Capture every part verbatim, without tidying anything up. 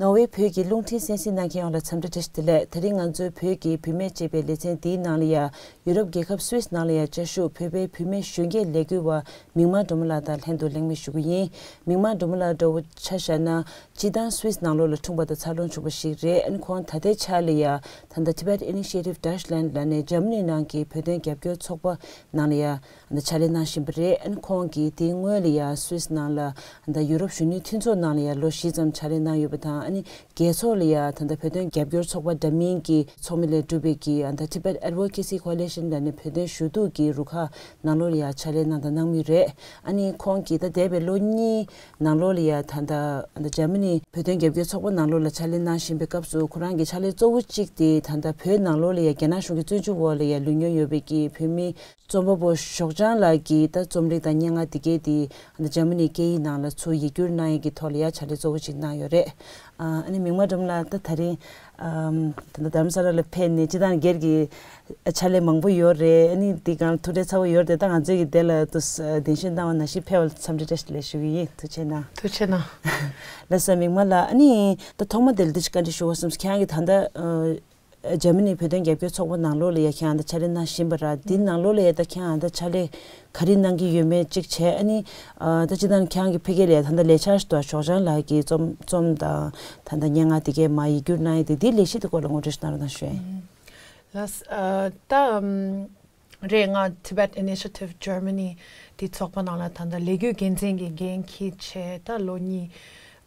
ནོར་ཝེ་བོད་ཀྱི་རླུང་འཕྲིན་གསན་གཟིགས་གནང་མཁན་ཡོངས་ལ་འཚམས་འདྲི་བཀྲ་ཤིས་བདེ་ལེགས། དེ་རིང་ང་ཚོའི་བོད་ཀྱི་བུད་མེད་ཅེས་པའི་ལེ་ཚན་འདིའི་ནང་ལ་ཡ། ཡུ་རོབ་རྒྱལ་ཁབ་སུད་སི་ནང་ལ་ཡ་བཅའ་བཞུགས་བོད་པའི་བུད་མེད་གཞོན་སྐྱེས་ལས་འགུལ་བ་མིག་དམར་སྒྲོལ་མ་ལགས་དང་ལྷན་དུ་གླེང་མོལ་ཞུ་གི་ཡིན། མིག་དམར་སྒྲོལ་མ་ལགས་འདྲ་བོ་ཆ་བཞག་ན། སྤྱིར་བཏང་སུད་སི་ནང་ལོགས་ལ་འཁྲུངས་པ་དང་འཚར་ལོངས་བྱུང་བ་ཞིག་རེད། ཨ་ནི་ཁོང་ད་ལྟའི་ཆ་ལ་ཡ་ད་ལྟ་Tibet Initiative Deutschland ལབ་ནས་འཇར་མ་ནི་ནང་གི་བོད་དོན་རྒྱབ་སྐྱོར་ཚོགས་པ་ནང་ལ་ཡ། ཕྱག་ལས་གནང་བཞིན་པ་རེད། ཨ་ནི་ཁོང་གིས་དེའི་སྔོན་ལ་ཡང་སུད་སི་ནང་ལ་ད་ཡུ་རོབ་གཞོན་ནུའི་མཐུན་ཚོགས་ནང་ལ་ཡང་ལོ་བཞི་ཙམ་ཕྱག་ལས་གནང་ཡོད་པ་དང་། ཨ་ནི་རྒྱལ་ཚོགས་ལ་ཡང་ད་ལྟ་བོད་དོན་རྒྱབ་སྐྱོར་ཚོགས་པ་འདྲ་མིན་གྱི་ཚོགས་མི་ལས་གྲུབ་པའི་གི་ཨ་ད་Tibet Advocacy Coalition ལབ་ནས་བོད་དོན་ཞུ་གཏུག་གི་རུ་ཁག་ནང་ལོགས་ལ་ཡང་ཕྱག་ལས་གནང་དང་གནང་མུས་རེད། ཨ་ནི་ཁོང་གིས་ད་འདས་པའི་ལོ་གཉིས་ནང་ལོགས་ལ་ཡང་ད་ལྟ་ཨ་ད་འཇར་མ་ནི་བོད་དོན་རྒྱབ་སྐྱོར་ཚོགས་པ་ནང་ལོགས་ལ་ཕྱག་ལས་གནང་བཞིན་པའི་སྐབས་སུ་ཁོ་རང་གི་ཕྱག་ལས་གཙོ་བོ་གཅིག་དེ་ད་ལྟ་བོད་ནང་ལོགས་ལ་ཡང་རྒྱ་ནག་གཞུང་གི་བཙོན་འཇུག་འོག་ལ་ཡང་ལུས་མྱོང་ཡོད་པའི་གི་བོད་མི། རྩོམ་པ་པོ་ཞོགས་ལྗང་ལགས་ཀྱིས་ད་རྩོམ་རིག་དང་སྙན་ངག་འདི་གས་དེ་ཨ་ནི་འཇར་མ་ནིའི་སྐད་ཡིག་ནང་ལ་ཚུར་ཡིག་སྒྱུར་གནང་ཡས་ཀྱི་ཐོག་ལ་ཡང་ཕྱག་ལས་གཙོ་བོ་ཅིག་གནང་ཡོད་རེད། ཨ་ཨ་ནི་མིག་དམར་སྒྲོལ་མ་ལགས་ད་ད་རིང་ཨམ་ད་ལྟ་རྡ་རམ་ས་ལ་ལ་ཕེབས་ནས་སྤྱིར་བཏང་སྒེར་གྱི་ཕྱག་ལས་མང་པོ་ཡོད་རེད། ཨ་ནི་འདི་སྒང་ལ་ཐུགས་ཁྲལ་ཚ་པོ་ཡོད་རེད། ད་ང་ཚོས་ཀྱི་དེ་ལ་ཏུ་གདན་ཞུ་གནང་བ་ནང་བཞིན་ཕེབས་པ་ལ་འཚམས་འདྲི་བཀྲ་ཤིས་བདེ་ལེགས་ཞུ་གི་ཡིན། ཐུགས་རྗེ་གནང་། ཐུགས་རྗེ་གནང་། ལགས་སོ་མིག་དམར་ལགས། ཨ་ནི་ད་ཐོག་མ་དེ་ལ་འདི་ཞིག་བཀའ་འདྲི་ཞུ་བ་བསམས། ཁྱེད་རང་གིས་ད་ལྟ་ཨ། འཇར་མ་ནི་བོད་དོན་རྒྱབ་སྐྱོར་ཚོགས་པ་ནང་ལོགས་ལ་ཡ་ཁྱེད་རང་ད་ཕྱག་ལས་གནང་བཞིན་པ་ར། འདི་ནང་ལོགས་ལ་ཡ་ད་ཁྱེད་རང་ད་ཕྱག་ལས་ག་རེ་གནང་གི་ཡོད་མེད་ཅིག་བྱས། ཨ་ནི་ཨ་ད་སྤྱིར་བཏང་ཁྱེད་རང་གི་ཕ་གི་ལ་ཡ་ད་ད་ལས་འཆར་ཞིག་འདུག་ཞོགས་ལྗང་ལགས་ཀྱི་རྩོམ་རྩོམ་དང་ད་ད་སྙན་ངག་དེ་གས་མར་ཡིག་སྒྱུར་གནང་ཡས་དེ། འདིའི་ལས་གཞི་དེ་སྐོར་ལ་ངོ་སྤྲོད་ཞིག་གནང་རོགས་གནང་ཞུ་ཡ་ཡིན། ལགས་ཨ་ད་ཨམ། རེད། ང་Tibet Initiative Germany དེ་ཚོགས་པ་ནང་ལ་ད་ལྟ་ལས་འགུལ་འགན་འཛིན་གྱི་འགན་འཁྱེར་བྱས་ད་ལོ་གཉིས་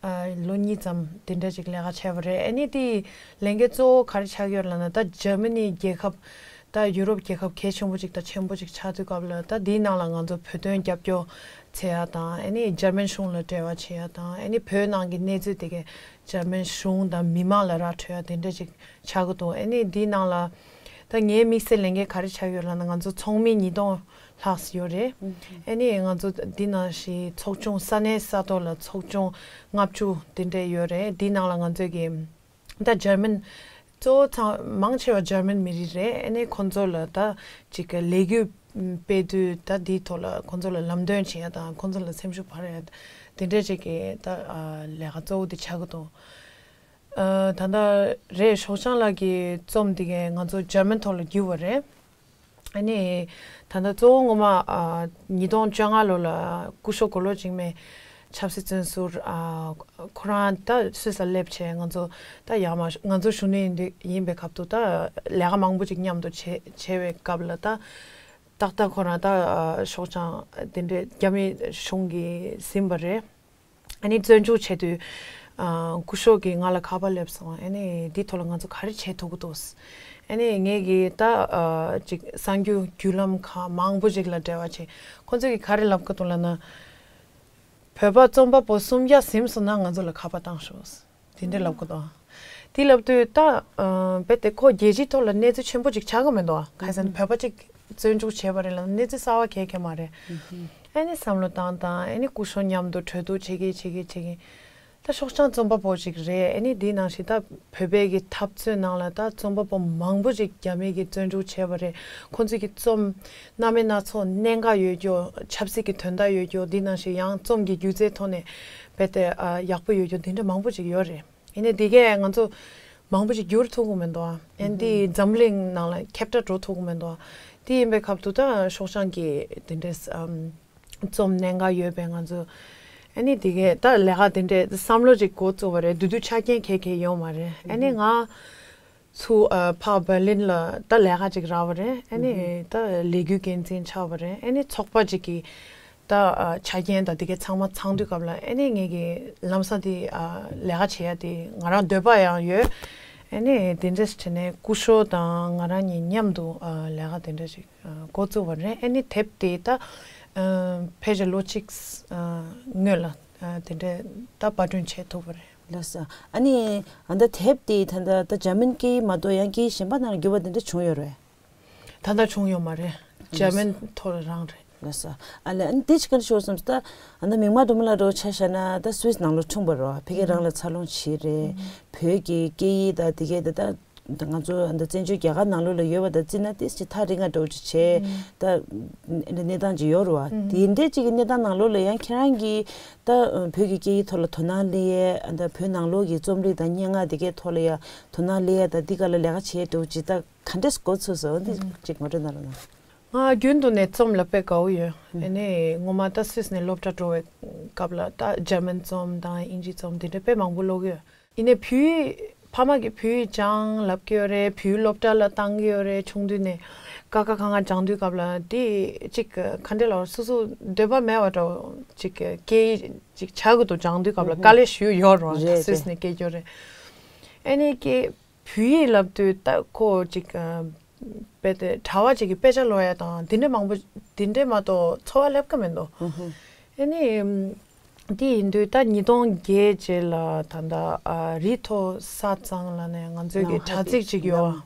ཨ་ལོ་གཉིས་ཙམ་དེ་འདྲ་ཅིག་ལས་ཀ་བྱས་པ་རེད། ཨ་ནི་དེའི་ལས་འགན་གཙོ་བོ་ག་རེ་ཆགས་ཡོད་ལབ་ན། ད་འཇར་མ་ནི་རྒྱལ་ཁབ་ད་ཡུ་རོབ་རྒྱལ་ཁབ་གལ་ཆེན་པོ་ཅིག་དང་ཆེན་པོ་ཅིག་ཆགས་དུས་སྐབས་ལ། ད་དེའི་ནང་ལ་ང་ཚོ་བོད་དོན་རྒྱབ་སྐྱོར་བྱེད་ཡ་དང་། ཨ་ནི་འཇར་མན་གཞུང་ལ་འབྲེལ་བ་བྱེད་ཡ་དང་། ཨ་ནི་བོད་ནང་གི་གནས་ཚུལ་དེ་གའི་འཇར་མན་གཞུང་དང་མི་མང་ལ་ར་འཕྲོད་ཡ་དེ་འདྲ་ཅིག་ཆགས་ཀྱི་འདུག་ཨ་ནི་འདིའི་ནང་ལ་ད་ངའི་དམིགས་བསལ་ལས་འགན་ག་རེ་ཆགས་ཡོད་ལབ་ན། ང་ཚོ་ཚོགས་མི་ཉིས་སྟོང་ལྷག་ཙམ་ཡོད་རེད། ཨ་ནི་ང་ཚོ་འདི་ནང་བཞིན་ཚོགས་ཆུང་ས་གནས་ས་ཐོག་ལ་ཚོགས་ཆུང་ལྔ་བཅུ་དེ་འདྲ་ཡོད་རེད། འདིའི་ནང་ལ་ང་ཚོས་ཀྱི་ད་འཇར་མན་གཙོ་བོ་ཚང་མང་ཆེ་བ་འཇར་མན་མི་རིགས་རེད། ཨ་ནི་ཁོང་ཚོ་ལ་ད་ཅིག་གི་ལས་འགུལ་སྤེལ་དུས་ད་འདིའི་ཐོག་ལ་ཁོང་ཚོ་ལ་ལམ་སྟོན་བྱེད་ཡ་དང་། ཁོང་ཚོ་ལ་སེམས་ཤུགས་འཕར་ཡ་དེ་འདྲ་ཅིག་གི་ད་ལས་ཀ་གཙོ་བོ་དེ་ཆགས་ཀྱི་འདུག་ཨ་ད་ལྟ་རེད། ཞོགས་ལྗང་ལགས་ཀྱི་རྩོམ་འདི་གའི་ང་ཚོ་འཇར་མན་ཐོག་ལ་བསྒྱུར་བ་རེད། ཨ་ནི་ད་ལྟ་གཙོ་བོ་ངོ་མ་ཨ་ཉིས་སྟོང་བཅོ་ལྔ་ལོ་ལ་སྐུ་ཞབས་མགོ་ལོག་འཇིགས་མེད་ཆབ་སྲིད་བཙོན་ཟུར་ཨ་ཁོ་རང་ད་སུད་སི་ལ་སླེབས་བྱས། ང་ཚོ་ད་ཡར་མར་ང་ཚོ་གཞོན་ནུ་ཡིན་དུས་ཡིན་པའི་སྐབས་དུ་ད་ལས་ཀ་མང་པོ་ཅིག་མཉམ་དུ་བྱས་བྱས་པའི་སྐབས་ལ། ད་ཏག་ཏག་ཁོ་རང་ད་ཨ་ཞོགས་ལྗང་དེ་འདྲའི་རྒྱ་མི་གཞུང་གིས་ཟིན་པ་རེད། ཨ་ནི་བཙོན་འཇུག་བྱེད་དུས་ཨ་སྐུ་ཞབས་ཀྱིས་ང་ལ་ཁ་པར་སླེབས་སོང་། ཨ་ནི་འདི་ཐོག་ལ་ང་ཚོ་ག་རེ་བྱེད་ཐུབ་ཀྱི་འདུག་ཨ་ནི་ངས་ཀྱིས་ད་ཨ་ཅིག་གསར་འགྱུར་བརྒྱུད་ལམ་ཁག་མང་པོ་ཅིག་ལ་འབྲེལ་བ་བྱས། ཁོང་ཚོས་ཀྱིས་ག་རེ་ལབ་ཀྱི་འདུག་ལབ་ན། བོད་པ་རྩོམ་པ་པོ་སུམ་བརྒྱ་ཟིན་སོང་ན་ང་ཚོ་ལ་ཁ་པར་བཏང་ཤོག་དེ་འདྲ་ལབ་ཀྱི་འདུག་དེ་ལབ་དུས་ད་ཨ་རྦད་དེ་ཁོ་རྒྱལ་སྤྱིའི་ཐོག་ལ་གནས་ཚུལ་ཆེན་པོ་ཅིག་ཆགས་ཀྱི་མི་འདུག་གང་ཡིན་ཟེར་ན། བོད་པ་ཅིག་བཙོན་འཇུག་བྱས་པ་རེད་ལབ་ན་གནས་ཚུལ་གསར་པ་གང་ཡང་མ་རེད། ཨ་ནི་བསམ་བློ་བཏང་བཏང་། ཨ་ནི་སྐུ་ཞབས་མཉམ་དུ་གྲོས་བསྡུར་བྱེད་ཀྱིན་བྱེད་ཀྱིན་བྱེད་ཀྱིན། ད་ཞོགས་ལྗང་རྩོམ་པ་པོ་ཅིག་རེད། ཨ་ནི་འདི་ནང་བཞིན་ད་བོད་པའི་གི་འཐབ་རྩོད་ནང་ལ་ད་རྩོམ་པ་པོ་མང་པོ་ཅིག་རྒྱ་མི་གིས་བཙོན་འཇུག་བྱས་པ་རེད། ཁོང་ཚོའི་གི་རྩོམ་སྣ་མིན་སྣ་ཚོགས་གནད་འགག་ཡོད་རྒྱུ། ཆབ་སྲིད་ཀྱི་དོན་དག་ཡོད་རྒྱུ། འདི་ནང་བཞིན་ཡང་རྩོམ་གྱི་སྒྱུ་རྩལ་ཐོག་ནས་རྦད་དེ་ཨ་ཡག་པོ་ཡོད་རྒྱུ་དེ་འདྲ་མང་པོ་ཅིག་ཡོད་རེད། ཡིན་ནའི་འདི་གས་ང་ཚོ་མང་པོ་ཅིག་བསྒྱུར་ཐུབ་ཀྱི་མི་འདུག་ཨ་ནི་འདི་འཛམ་གླིང་ནང་ལ་ཁྱབ་བསྒྲགས་འགྲོ་ཐུབ་ཀྱི་མི་འདུག་དེ་ཡིན་པའི་སྐབས་དུ་ད་ཞོགས་ལྗང་གིས་དེ་འདྲས་ཨམ་རྩོམ་གནད་འགག་ཡོད་པའི་ང་ཚོ་ཨ་ནི་དེ་གས་ད་ལས་ཀ་དེ་འདྲས་བསམ་བློ་ཅིག་འགོ་བཙུགས་པ་རེད། བསྡུས་བསྡུས་ཆ་རྐྱེན་ག་ག་ཡོད་མ་རེད། ཨ་ནི་ང་ཚུར་ཨ་ཕར་བྷར་ལིན་ལ་ད་ལས་ཀ་ཅིག་རག་པ་རེད། ཨ་ནི་ད་ལས་འགུལ་འགན་འཛིན་ཆགས་པ་རེད། ཨ་ནི་ཚོགས་པ་ཅིག་གིས་ད་ཨ་ཆ་རྐྱེན་དང་དེ་གས་ཚང་མ་ཚང་དུས་སྐབས་ལ། ཨ་ནི་ངེད་ཀྱི་ལམ་སང་དེ་ཨ་ལས་ཀ་བྱེད་ཡ་དེ་ང་རང་འདོད་པ་ཡང་ཡོད། ཨ་ནི་དེ་འདྲས་བྱས་ནས་སྐུ་ཞབས་དང་ང་རང་གཉིས་མཉམ་དུ་ཨ་ལས་ཀ་དེ་འདྲ་ཞིག་ཨ་འགོ་བཙུགས་པ་རེད། ཨ་ནི་དེབ་དེ་ད་ཨ་ཕལ་ཆེར་ལོ་གཅིག་ཨ་སྔོན་ལ་ཨ་དེ་འདྲས་ད་པར་སྐྲུན་བྱེད་ཐུབ་པ་རེད། ལགས་སོ། ཨ་ནི་ཨ་ད་དེབ་དེ་ད་ད་ད་འཇར་མན་སྐད་མ་གཏོགས་ཡང་སྐད་གཞན་པ་ནང་ལ་བསྒྱུར་བ་དེ་འདྲ་བྱུང་ཡོད་རེད། ད་ལྟ་བྱུང་ཡོད་མ་རེད། འཇར་མན་ཐོག་ལ་རང་རེད། ལགས་སོ། ཨ་ལས་ཨ་ནི་དེ་ཅི་གར་ཤོར་སོང་ཟེར་ན། ད་ཨ་ནི་མིག་དམར་སྒྲོལ་མ་ལགས་འདྲ་བོ་ཆ་བཞག་ན་ད་སུད་སི་ནང་ལ་འཁྲུངས་པ་རེད། ཕ་གི་རང་ལ་འཚར་ལོངས་བྱས་རེད། བོད་ཀྱི་སྐད་ཡིག་དང་དེ་གས་ད་ད་ ད་ང་ཚོ་ད་བཙན་བྱོལ་རྒྱ་གར་ནང་ལོགས་ལ་ཡོད་པ་དང་བརྩིས་ན་ཏིས་ཅིག་ཐག་རིང་ང་འདྲ་བོ་ཅིག་བྱས། ད་གནས་སྟངས་ཅིག་ཡོད་རེད་བ། དེ་འདྲའི་ཅིག་གི་གནས་སྟངས་ནང་ལོགས་ལ་ཡང་ཁྱེད་རང་གིས་ད་བོད་ཀྱི་སྐད་ཡིག་ཐོག་ལ་དོ་སྣང་སླེབས་ཡས། ད་བོད་ནང་ལོགས་ཀྱི་རྩོམ་རིག་དང་སྙན་ངག་དེ་གའི་ཐོག་ལ་ཡང་དོ་སྣང་སླེབས་ཡས་དང་འདི་ག་ལ་ལས་ཀ་བྱས་འདྲ་བོ་ཅིག་ད་ག་འདྲས་འགོ་ཚུགས་སོང་། འདི་ཅིག་ངོ་སྤྲོད་གནང་རོགས་གནང་། ང་རྒྱུན་དུ་ནས་རྩོམ་ལ་དཔེ་དགའ་བོ་ཡོད། ཨ་ནི་ངོ་མ་ད་སུད་སི་ནས་སློབ་གྲྭ་འགྲོ་བའི་སྐབས་ལ་ད་འཇར་མན་རྩོམ་དང་དབྱིན་ཇི་རྩོམ་དེ་འདྲ་དཔེ་མང་པོ་ཀློག་གི་ཡོད། ཡིན་ནའི་བོད་ཡིག་ཕ་མ་གིས་བོད་ཡིག་སྦྱང་ལབ་ཀྱི་ཡོད་རེད། བོད་ཡིག་སློབ་གྲྭ་ལ་བཏང་གི་ཡོད་རེད། ཆུང་དུས་ནས་ཀ་ཁ་ག་ང་སྦྱང་དུས་སྐབས་ལ་དེ་ཅིག་ག་འདྲ་ལབ་དགོས་རེད། སོ་སོ་འདོད་པ་མེད་པ་འདྲ་བོ་ཅིག་སྐད་ཡིག་ཅིག་ཆགས་ཀྱི་འདུག་སྦྱང་དུས་སྐབས་ལ་དཀའ་ལས་ཞེ་པོ་ཡོད་རེད་བ། རེད་སུད་སི་རེད། ནས་སྐད་རྒྱག་རེད། ཨ་ནི་སྐད་བོད་ཡིག་ལབ་དུས་ད་ཁོ་ཅིག་ཨ། དཔེ་དེ་གྲྭ་པ་ཅིག་གིས་དཔེ་ཆ་ཀློག་ཡ་དང་དེ་འདྲ་མང་པོ་དེ་འདྲ་མ་གཏོགས་འཚོ་བ་སླེབས་ཀྱི་མི་འདུག་ཨ་ནི་དེ་ཡིན་དུས་ད་ཉིས་སྟོང་བརྒྱད་རྗེས་ལ་ད་ལྟ་ཨ། རི་མཐོ་ས་གཙང་ལབ་ནས་ང་ཚོའི་གི་དྲ་ཚིགས་ཅིག་ཡོད།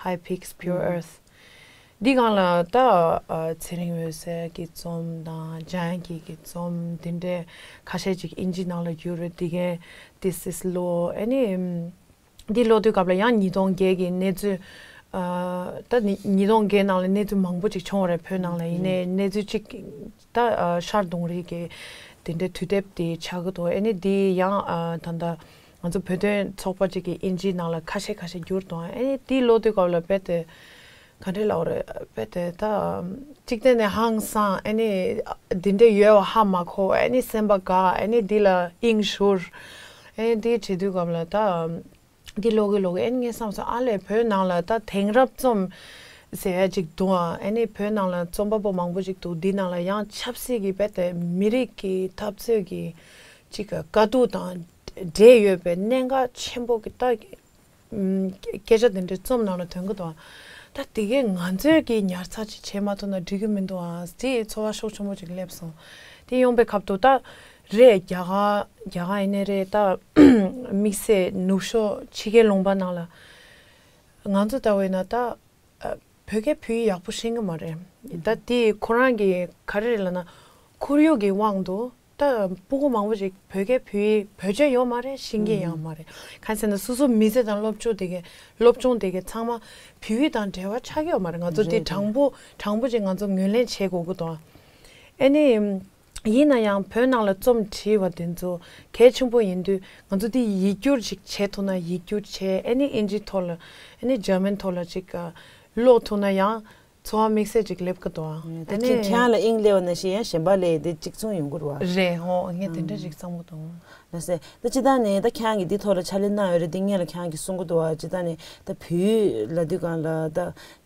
High Peaks Pure Earth། འདི་སྒང་ལ་ད་ཨ། ཚེ་རིང་འོད་ཟེར་གྱི་རྩོམ་དང་འཇམ་དབྱངས་སྐྱིད་ཀྱི་རྩོམ་དེ་འདྲ་ཁ་ཤས་ཅིག་དབྱིན་ཇི་ནང་ལ་བསྒྱུར་རེད། དེ་གའི་This is Law། ཨ་ནི་འདི་ཀློག་དུས་སྐབས་ལ་ཡང་ཉིས་སྟོང་བརྒྱད་ཀྱི་གནས་ཚུལ། ཨ། ད་ནི་ཉིས་སྟོང་བརྒྱད་ནང་ལ་གནས་ཚུལ་མང་པོ་ཅིག་བྱུང་བ་རེད། བོད་ནང་ལ་ཡིན་ནའི་གནས་ཚུལ་ཅིག་ད་ཨ། ཤར་གདོང་རིས་ཀྱི་དེ་འདྲའི་དུས་དེབ་དེ་ཆགས་ཀྱི་འདུག་ཨ་ནི་འདི་ཡང་ཨ། ད་ལྟ་ང་ཚོ་བོད་དོན་ཚོགས་པ་ཅིག་གིས་དབྱིན་ཇིའི་ནང་ལ་ཁ་ཤས་ཁ་ཤས་བསྒྱུར་འདུག་ཨ་ནི་འདི་ཀློག་དུས་སྐབས་ལ་དཔེ་དེ་ག་འདྲས་ལབ་དགོས་རེད། དཔེ་དེ་ད་གཅིག་བལྟས་ནས་ཧང་སང་། ཨ་ནི་འདི་འདྲས་ཡོད་པ་ཧ་མ་གོ། ཨ་ནི་སེམས་པ་དགའ། ཨ་ནི་འདི་ལ་དབྱིངས་ཞུགས། ཨ་ནི་འདི་བྱེད་དུས་སྐབས་ལ་ད། འདི་ཀློག་གི་ཀློག་གི་ཨ་ནི་ངས་བསམ་སོང་། ཨ་ལས་བོད་ནང་ལ་ད་དེང་རབས་རྩོམ་ཟེར་ཡ་ཅིག་འདུག་ཨ། ཨ་ནི་བོད་ནང་ལ་རྩོམ་པ་པོ་མང་པོ་ཅིག་འདུག་འདི་ནང་ལ་ཡང་ཆབ་སྲིད་ཀྱི་དཔེ་དེ་མི་རིགས་ཀྱི་འཐབ་རྩོད་ཀྱི་ཅིག་དཀའ་སྡུག་དང་འབྲེལ་ཡོད་པའི་གནད་འགག་ཆེན་པོ་གི་ད་སྐད་ཆ་དེ་འདྲའི་རྩོམ་ནང་ལ་ཐོན་གི་འདུག་ཨ། ད་དེ་གས་ང་ཚོས་ཀྱི་ཉར་ཚགས་ཅིག་བྱེད་མ་ཐུབ་ན་འགྲིག་གི་མི་འདུག་ཨ། དེ་ཚོར་བ་ཤུགས་ཆེན་པོ་ཅིག་སླེབས་སོང་། དེ་ཡོང་པའི་སྐབས་དུ་ད། རེད། རྒྱ་གར་རྒྱ་གར་ཡིན་ནའི་རེད། ད་དམིགས་བསལ་ནུབ་ཕྱོགས་ཕྱི་རྒྱལ་ལུང་པ་ནང་ལ་ང་ཚོ་ལྟ་བས་ན་ད་ཨ། བོད་སྐད་བོད་ཡིག་ཡག་པོ་ཤེས་ཀྱི་མ་རེད། ད་དེ་ཁོ་རང་གི་ག་རེ་རེད་ལབ་ན་ཁོར་ཡུག་གི་དབང་དུ་ད་སྤུ་གུ་མང་པོ་ཞིག་བོད་སྐད་བོད་ཡིག་བེད་སྤྱོད་ཡོད་མ་རེད། ཤེས་ཀྱི་ཡང་མ་རེད། གང་ཟེར་ན་སོ་སོ་མི་ཚེ་དང་སློབ་སྦྱོང་དེ་གའི་སློབ་སྦྱོང་དེ་གའི་ཚང་མ་བོད་ཡིག་དང་འབྲེལ་བ་ཆགས་ཀྱི་ཡོད་མ་རེད། ང་ཚོ་དེ་རེད། དྲང་པོ་དྲང་པོ་ཅིག་ང་ཚོ་ངོས་ལེན་བྱེད་དགོས་ཀྱི་འདུག་ཨ་ནི། ཡིན་ན་ཡང་བོད་ནང་ལ་རྩོམ་བྲིས་པ་དེ་ཚོ་གལ་ཆེན་པོ་ཡིན་དུས་ང་ཚོ་དེ་ཡིག་སྒྱུར་ཅིག་བྱེད་ཐུབ་ན་ཡིག་སྒྱུར་བྱས། ཨ་ནི་དབྱིན་ཇི་ཐོག་ལ་ཨ་ནི་འཇར་མན་ཐོག་ལ་ཅིག་ཀློག་ཐུབ་ན་ཡང་ཚོར་བ་དམིགས་བསལ་ཅིག་སླེབས་ཀྱི་འདུག་ཨ་ད་ཨ་ཅིག་ནི་ཁྱེད་རང་ལ་དབྱིངས་སླེབས་པ་ནང་བཞིན་ཡང་གཞན་པ་ལ་དེ་གཅིག་མཚུངས་ཡོང་གི་རེད་བ། རེད། ཧོ། ངས་དེ་འདྲ་ཞིག་བསམ་གྱི་འདུག་ལགས་སེ། ད་སྤྱིར་བཏང་ནས་ད་ཁྱེད་རང་གིས་འདི་ཐོག་ལ་ཕྱག་ལས་གནང་ཡོད་རེད། འདི་སྔོན་ལ་ཁྱེད་རང་གིས་གསུང་གི་འདུག་བ། སྤྱིར་བཏང་ནས་ད་བོད་ཡིག་ལབ་དུས་སྒང་ལ་ད་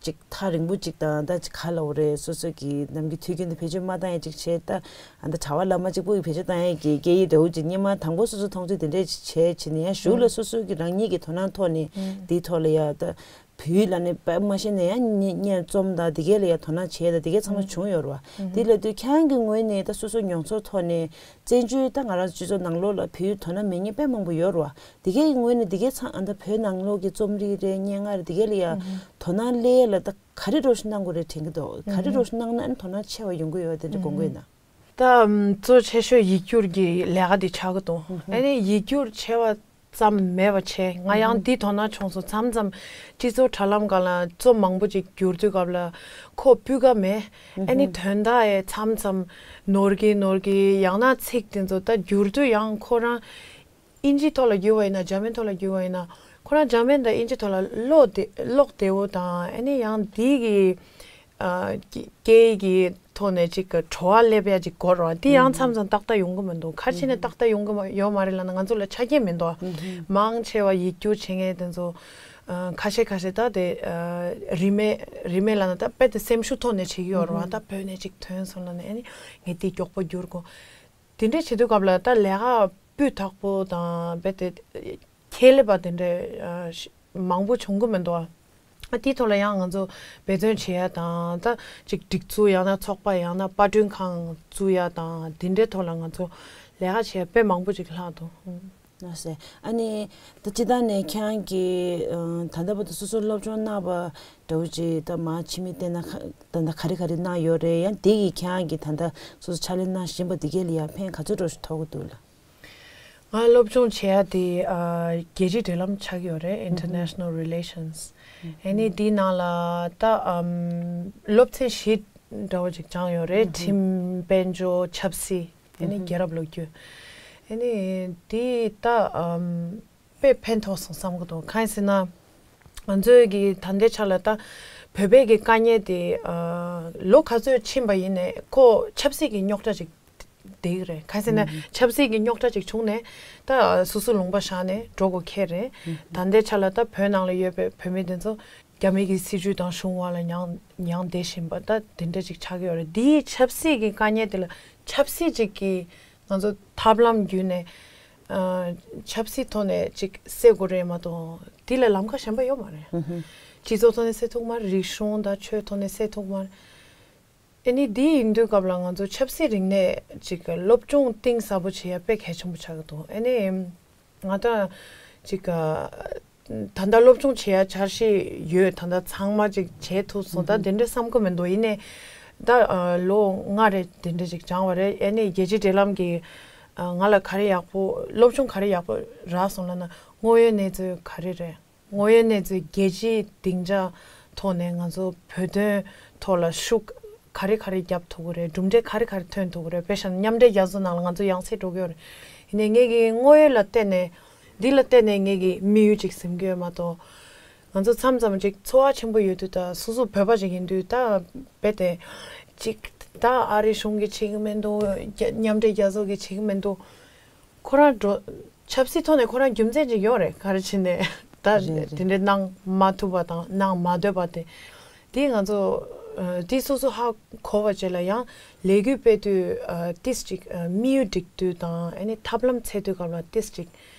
ཅིག་ཐག་རིང་པོ་ཅིག་དང་ད་ཅིག་ག་ལབ་དགོས་རེད། སོ་སོ་གི་ནམ་རྒྱུན་དུས་རྒྱུན་དུ་བེད་སྤྱོད་མ་བཏང་ཡ་ཅིག་བྱས། ད་ཨ་ད་གྲྭ་པ་བླ་མ་གཅིག་པུ་ཡིས་བེད་སྤྱོད་བཏང་ཡ་གི་སྐད་ཡིག་འདྲ་བོ་ཅིག་སྔོན་མ་དང་པོ་སོ་སོ་མཐོང་ཚུལ་དེ་འདྲས་ཅིག་བྱས་བྱས་ནས་ཡང་གཞུག་ལ་སོ་སོ་གི་རང་ཉིད་ཀྱི་དོ་སྣང་ཐོག་ནས་འདིའི་ཐོག་ལ་ཡ་ད་བོད་ཡིག་ལབ་ནས་དཔེ་མ་ཤེས་ནས་ཡང་སྙན་སྙན་རྩོམ་དང་དེ་གས་ལ་ཡ་དོ་སྣང་བྱས་དང་དེ་གས་ཚང་མ་བྱུང་ཡོད་རེད་བ། དེ་ལབ་དུས་ཁྱེད་རང་གི་ངོས་ནས་ད་སོ་སོ་མྱོང་ཚོར་ཐོག་ནས་བཙན་བྱོལ་ད་ང་རང་སྤྱི་ཚོགས་ནང་ལོགས་ལ་བོད་ཡིག་དོ་སྣང་མེད་མཁན་དཔེ་མང་པོ་ཡོད་རེད་བ། དེ་གས་ཀྱི་ངོས་ནས་དེ་གས་ཚང་ཨ་ད་བོད་ནང་ལོགས་ཀྱི་རྩོམ་རིག་རེད། སྙན་ངག་རེད། དེ་གས་ལ་ཡ་དོ་སྣང་སླེབས་ཡས་ལ་ད་ག་རེ་འདྲ་བོ་ཞིག་གནང་དགོས་རེད་དྲན་གྱི་འདུག་ག་རེ་འདྲ་བོ་ཞིག་གནང་ན་ཨ་ནི་དོ་སྣང་ཆེ་བ་ཡོང་གི་ཡོད་དེ་འདྲ་དགོངས་ཀྱི་ཡོད་ན། ད་གཙོ་ཆེ་ཤོས་ཡིག་སྒྱུར་གྱི་ལས་ཀ་དེ་ཆགས་ཀྱི་འདུག་ཨ་ནི་ཡིག་སྒྱུར་བྱས་པ་ཙམ་མེད་པ་བྱས། ང་ཡང་འདི་དོ་སྣང་བྱུང་སོང་། མཚམས་མཚམས་སྤྱི་ཚོགས་དྲ་ལམ་སྒང་ལ་རྩོམ་མང་པོ་ཅིག་བསྒྱུར་དུས་སྐབས་ལ་ཁོ་སྤུས་ཀ་མེད། ཨ་ནི་དོན་དག་ཡང་མཚམས་མཚམས་ནོར་གྱི་ནོར་གྱི། ཡང་ན་ཚིག་དེ་ཚོ་ད་བསྒྱུར་དུས་ཡང་ཁོ་རང་དབྱིན་ཇིའི་ཐོག་ལ་བསྒྱུར་བ་ཡིན་ན་འཇར་མན་ཐོག་ལ་བསྒྱུར་བ་ཡིན་ན་ཁོ་རང་འཇར་མན་དང་དབྱིན་ཇི་ཐོག་ལ་ཀློག་བདེ་ཀློག་བདེ་བོ་དང་། ཨ་ནི་ཡང་འདི་གི་ཨ་སྐད་ཡིག་གི་ཐོག་ནས་ཅིག་གི་བྲོ་བ་སླེབས་ཡ་ཅིག་དགོས་རེད་བ། འདི་ཡང་མཚམས་མཚམས་ཏག་ཏག་ཡོང་གི་མི་འདུག་ག་རེ་བྱས་ནས་ཏག་ཏག་ཡོང་གི་མ་ཡོད་མ་རེད་ལབ་ན་ང་ཚོ་ལ་ཆ་རྐྱེན་མི་འདུག་མང་ཆེ་བ་ཡིག་སྒྱུར་བྱེད་མཁན་དེ་ཚོ་ཨ་ཁ་ཤས་ཁ་ཤས་ད་དེ་ཨ་རིན་མེད་རིན་མེད་ལབ་ན་ད་དཔེ་དེ་སེམས་ཤུགས་ཐོག་ནས་བྱེད་ཀྱི་ཡོད་རེད་བ། ད་བོད་ནས་ཅིག་ཐོན་སོང་ལབ་ནས་ཨ་ནི་ངས་དེ་མགྱོགས་པོ་བསྒྱུར་དགོས། དེ་འདྲས་བྱེད་དུས་སྐབས་ལ་ད་ལས་ཀ་སྤུས་དག་པོ་དང་རྦད་དེ་ཁྱད་ལས་པ་དེ་འདྲས་ཨ་ཤ་མང་པོ་བྱུང་གི་མི་འདུག་ཨ། དེའི་ཐོག་ལ་ཡང་ང་ཚོ་འབད་བརྩོན་བྱེད་ཡ་དང་། ད་ཅིག་སྒྲིག་འཛུགས་ཡང་ན་ཚོགས་པ་ཡང་ན་པར་སྐྲུན་ཁང་བཙུགས་ཡ་དང་། དེ་འདྲའི་ཐོག་ལ་ང་ཚོ་ལས་ཀ་བྱེད་ཡ་དཔེ་མང་པོ་ཅིག་ལྷག་འདུག་ཨ་ཟེ། ཨ་ནི་ད་སྤྱིར་བཏང་ནས་ཁྱེད་རང་གིས་ཨ་ད་ལྟ་བར་དུ་སོ་སོ་སློབ་སྦྱོང་གནང་བ་འདྲ་བོ་ཅིག་ད་མར་ཕྱི་མིག་བལྟས་ན་ཁ་ད་ལྟ་ག་རེ་ག་རེ་གནང་ཡོད་རེད། ཡང་དེ་ཡིས་ཁྱེད་རང་གིས་ད་ལྟ་སོ་སོ་ཕྱག་ལས་གནང་བཞིན་པ་འདི་གས་ལ་ཡང་ཕན་ག་ཚོད་འདྲ་བོ་ཞིག་ཐོགས་ཀྱི་འདུག་ལགས། ང་སློབ་སྦྱོང་བྱེད་ཡ་དེ་ཨ་རྒྱལ་སྤྱིའི་འབྲེལ་ལམ་ཆགས་ཡོད་རེད། International Relations། ཨ་ནི་དེའི་ནང་ལ་ད་ཨམ་སློབ་ཚན་བཞི་འདྲ་བོ་ཅིག་སྦྱངས་ཡོད་རེད། ཁྲིམས། དཔལ་འབྱོར། ཆབ་སྲིད། ཨ་ནི་རྒྱལ་རབས་ལོ་རྒྱུས། ཨ་ནི་དེ་ད་ཨམ་དཔེ་ཕན་ཐོགས་སོང་བསམ་གི་འདུག་གང་ཡིན་ཟེར་ན། ང་ཚོའི་གི་ད་ལྟའི་ཆ་ལ་ད་བོད་པའི་གི་དཀའ་ངལ་དེ་ཨ་ལོ་ག་ཚོད་ཕྱིན་པ་ཡིན་ནའི་ཁོ་ཆབ་སྲིད་ཀྱི་རྙོག་དྲ་ཅིག་བསྡད་ཀྱི་རེད། གང་ཡིན་ཟེར་ན་ཆབ་སྲིད་ཀྱི་རྙོག་དྲ་ཅིག་བྱུང་ནས་ད་སོ་སོ་ལུང་པ་བཞག་ནས་འགྲོ་དགོས་ཁེལ་རེད། ད་ལྟའི་ཆ་ལ་ད་བོད་ནང་ལ་ཡོད་པའི་བོད་མི་དེ་ཚོ་རྒྱ་མི་གི་སྲིད་ཇུས་དང་གཞུང་འོག་ལ་མྱངས་མྱངས་བསྡད་བཞིན་པ་ད་དེ་འདྲ་ཅིག་ཆགས་ཀྱི་ཡོད་རེད། འདིའི་ཆབ་སྲིད་ཀྱི་དཀའ་ངལ་དེ་ལ་ཆབ་སྲིད་ཅིག་གི་ང་ཚོ་ཐབས་ལམ་བརྒྱུད་ནས་ཨ་ཆབ་སྲིད་ཐོག་ནས་ཅིག་སེལ་དགོས་རེད་མ་གཏོགས་དེ་ལ་ལམ་ཁ་གཞན་པ་ཡོད་མ་རེད། སྤྱི་ཚོགས་ཐོག་ནས་སེལ་ཐུབ་མ་རེད། རིག་གཞུང་དང་ཆོས་ཐོག་ནས་སེལ་ཐུབ་མ་རེད། ཨ་ནི་དེ་ཡིན་དུས་སྐབས་ལ་ང་ཚོ་ཆབ་སྲིད་རིག་གནས་ཅིག་སློབ་སྦྱོང་གཏིང་ཟབ་པོ་བྱེད་ཡ་དཔེ་གལ་ཆེན་པོ་ཆགས་ཀྱི་འདུག་ཨ་ནི་ང་ད་ཅིག་ད་ལྟ་སློབ་སྦྱོང་བྱེད་ཡ་འཆར་གཞི་ཡོད། ད་ལྟ་ཚང་མ་ཅིག་བྱེད་ཐུབ་སོང་། ད་དེ་འདྲ་བསམ་གི་མི་འདུག་ཡིན་ནའི་ད་ལོ་ལྔ་རེ་དེ་འདྲ་ཅིག་སྦྱངས་པ་རེད། ཨ་ནི་རྒྱལ་སྤྱིའི་འབྲེལ་ལམ་གྱི་ང་ལ་ག་རེ་ཡག་པོ་སློབ་སྦྱོང་ག་རེ་ཡག་པོ་རག་སོང་ལབ་ན་དངོས་ཡོད་གནས་ཚུལ་ག་རེ་རེད། དངོས་ཡོད་གནས་ཚུལ་རྒྱལ་སྤྱིའི་སྡིངས་ཆ་ཐོག་ནས་ང་ཚོ་བོད་དོན་ཐོག་ལ་ཤུགས་ག་རེ་ག་རེ་རྒྱབ་ཐུབ་ཀྱི་རེད། གྲུབ་འབྲས་ག་རེ་ག་རེ་ཐོན་ཐུབ་ཀྱི་རེད། དཔེ་བཞག་ན་མཉམ་འབྲེལ་རྒྱལ་ཚོགས་ནང་ལ་ང་ཚོ་ཡང་སེ་འགྲོ་གི་ཡོད་རེད། ཡིན་ནའི་ངེད་ཀྱིས་དངོས་ཡོད་ལ་བལྟས་ནས་འདི་ལ་བལྟས་ནས་ངེད་ཀྱིས་དམིགས་ཡུལ་ཅིག་ཟིན་གྱི་ཡོད་མ་གཏོགས། ང་ཚོ་མཚམས་མཚམས་ཅིག་ཚོར་བ་ཆེན་པོ་ཡོད་དུས་ད་སོ་སོ་བོད་པ་ཅིག་ཡིན་དུས་ད་རྦད་དེ་ཅིག་ད་ཨ་རི་གཞུང་གིས་བྱེད་ཀྱི་མི་འདུག་རྒྱ་མཉམ་འབྲེལ་རྒྱལ་ཚོགས་ཀྱིས་བྱེད་ཀྱི་མི་འདུག་ཁོ་རང་འགྲོ་ཆབ་སྲིད་ཐོག་ནས་ཁོ་རང་རྒྱུ་མཚན་ཅིག་ཡོད་རེད། ག་རེ་བྱས་ནས་ད་རེད་རེད། དེ་འདྲའི་གནང་མ་ཐུབ་པ་དང་གནང་མ་འདོད་པ་དེ། དེ་ང་ཚོ་ཨ་དེ་སོ་སོ་ཧ་གོ་བ་བྱས་ལ་ཡང་ལས་འགུལ་སྤེལ་དུས་ཨ་ཏིས་ཅིག་ཨ་དམིགས་ཡུལ་འགྲིག་དུས་དང་ཨ་ནི་ཐབས་ལམ་འཚོལ་དུས་སྐབས་ལ་ཏིས་ཅིག་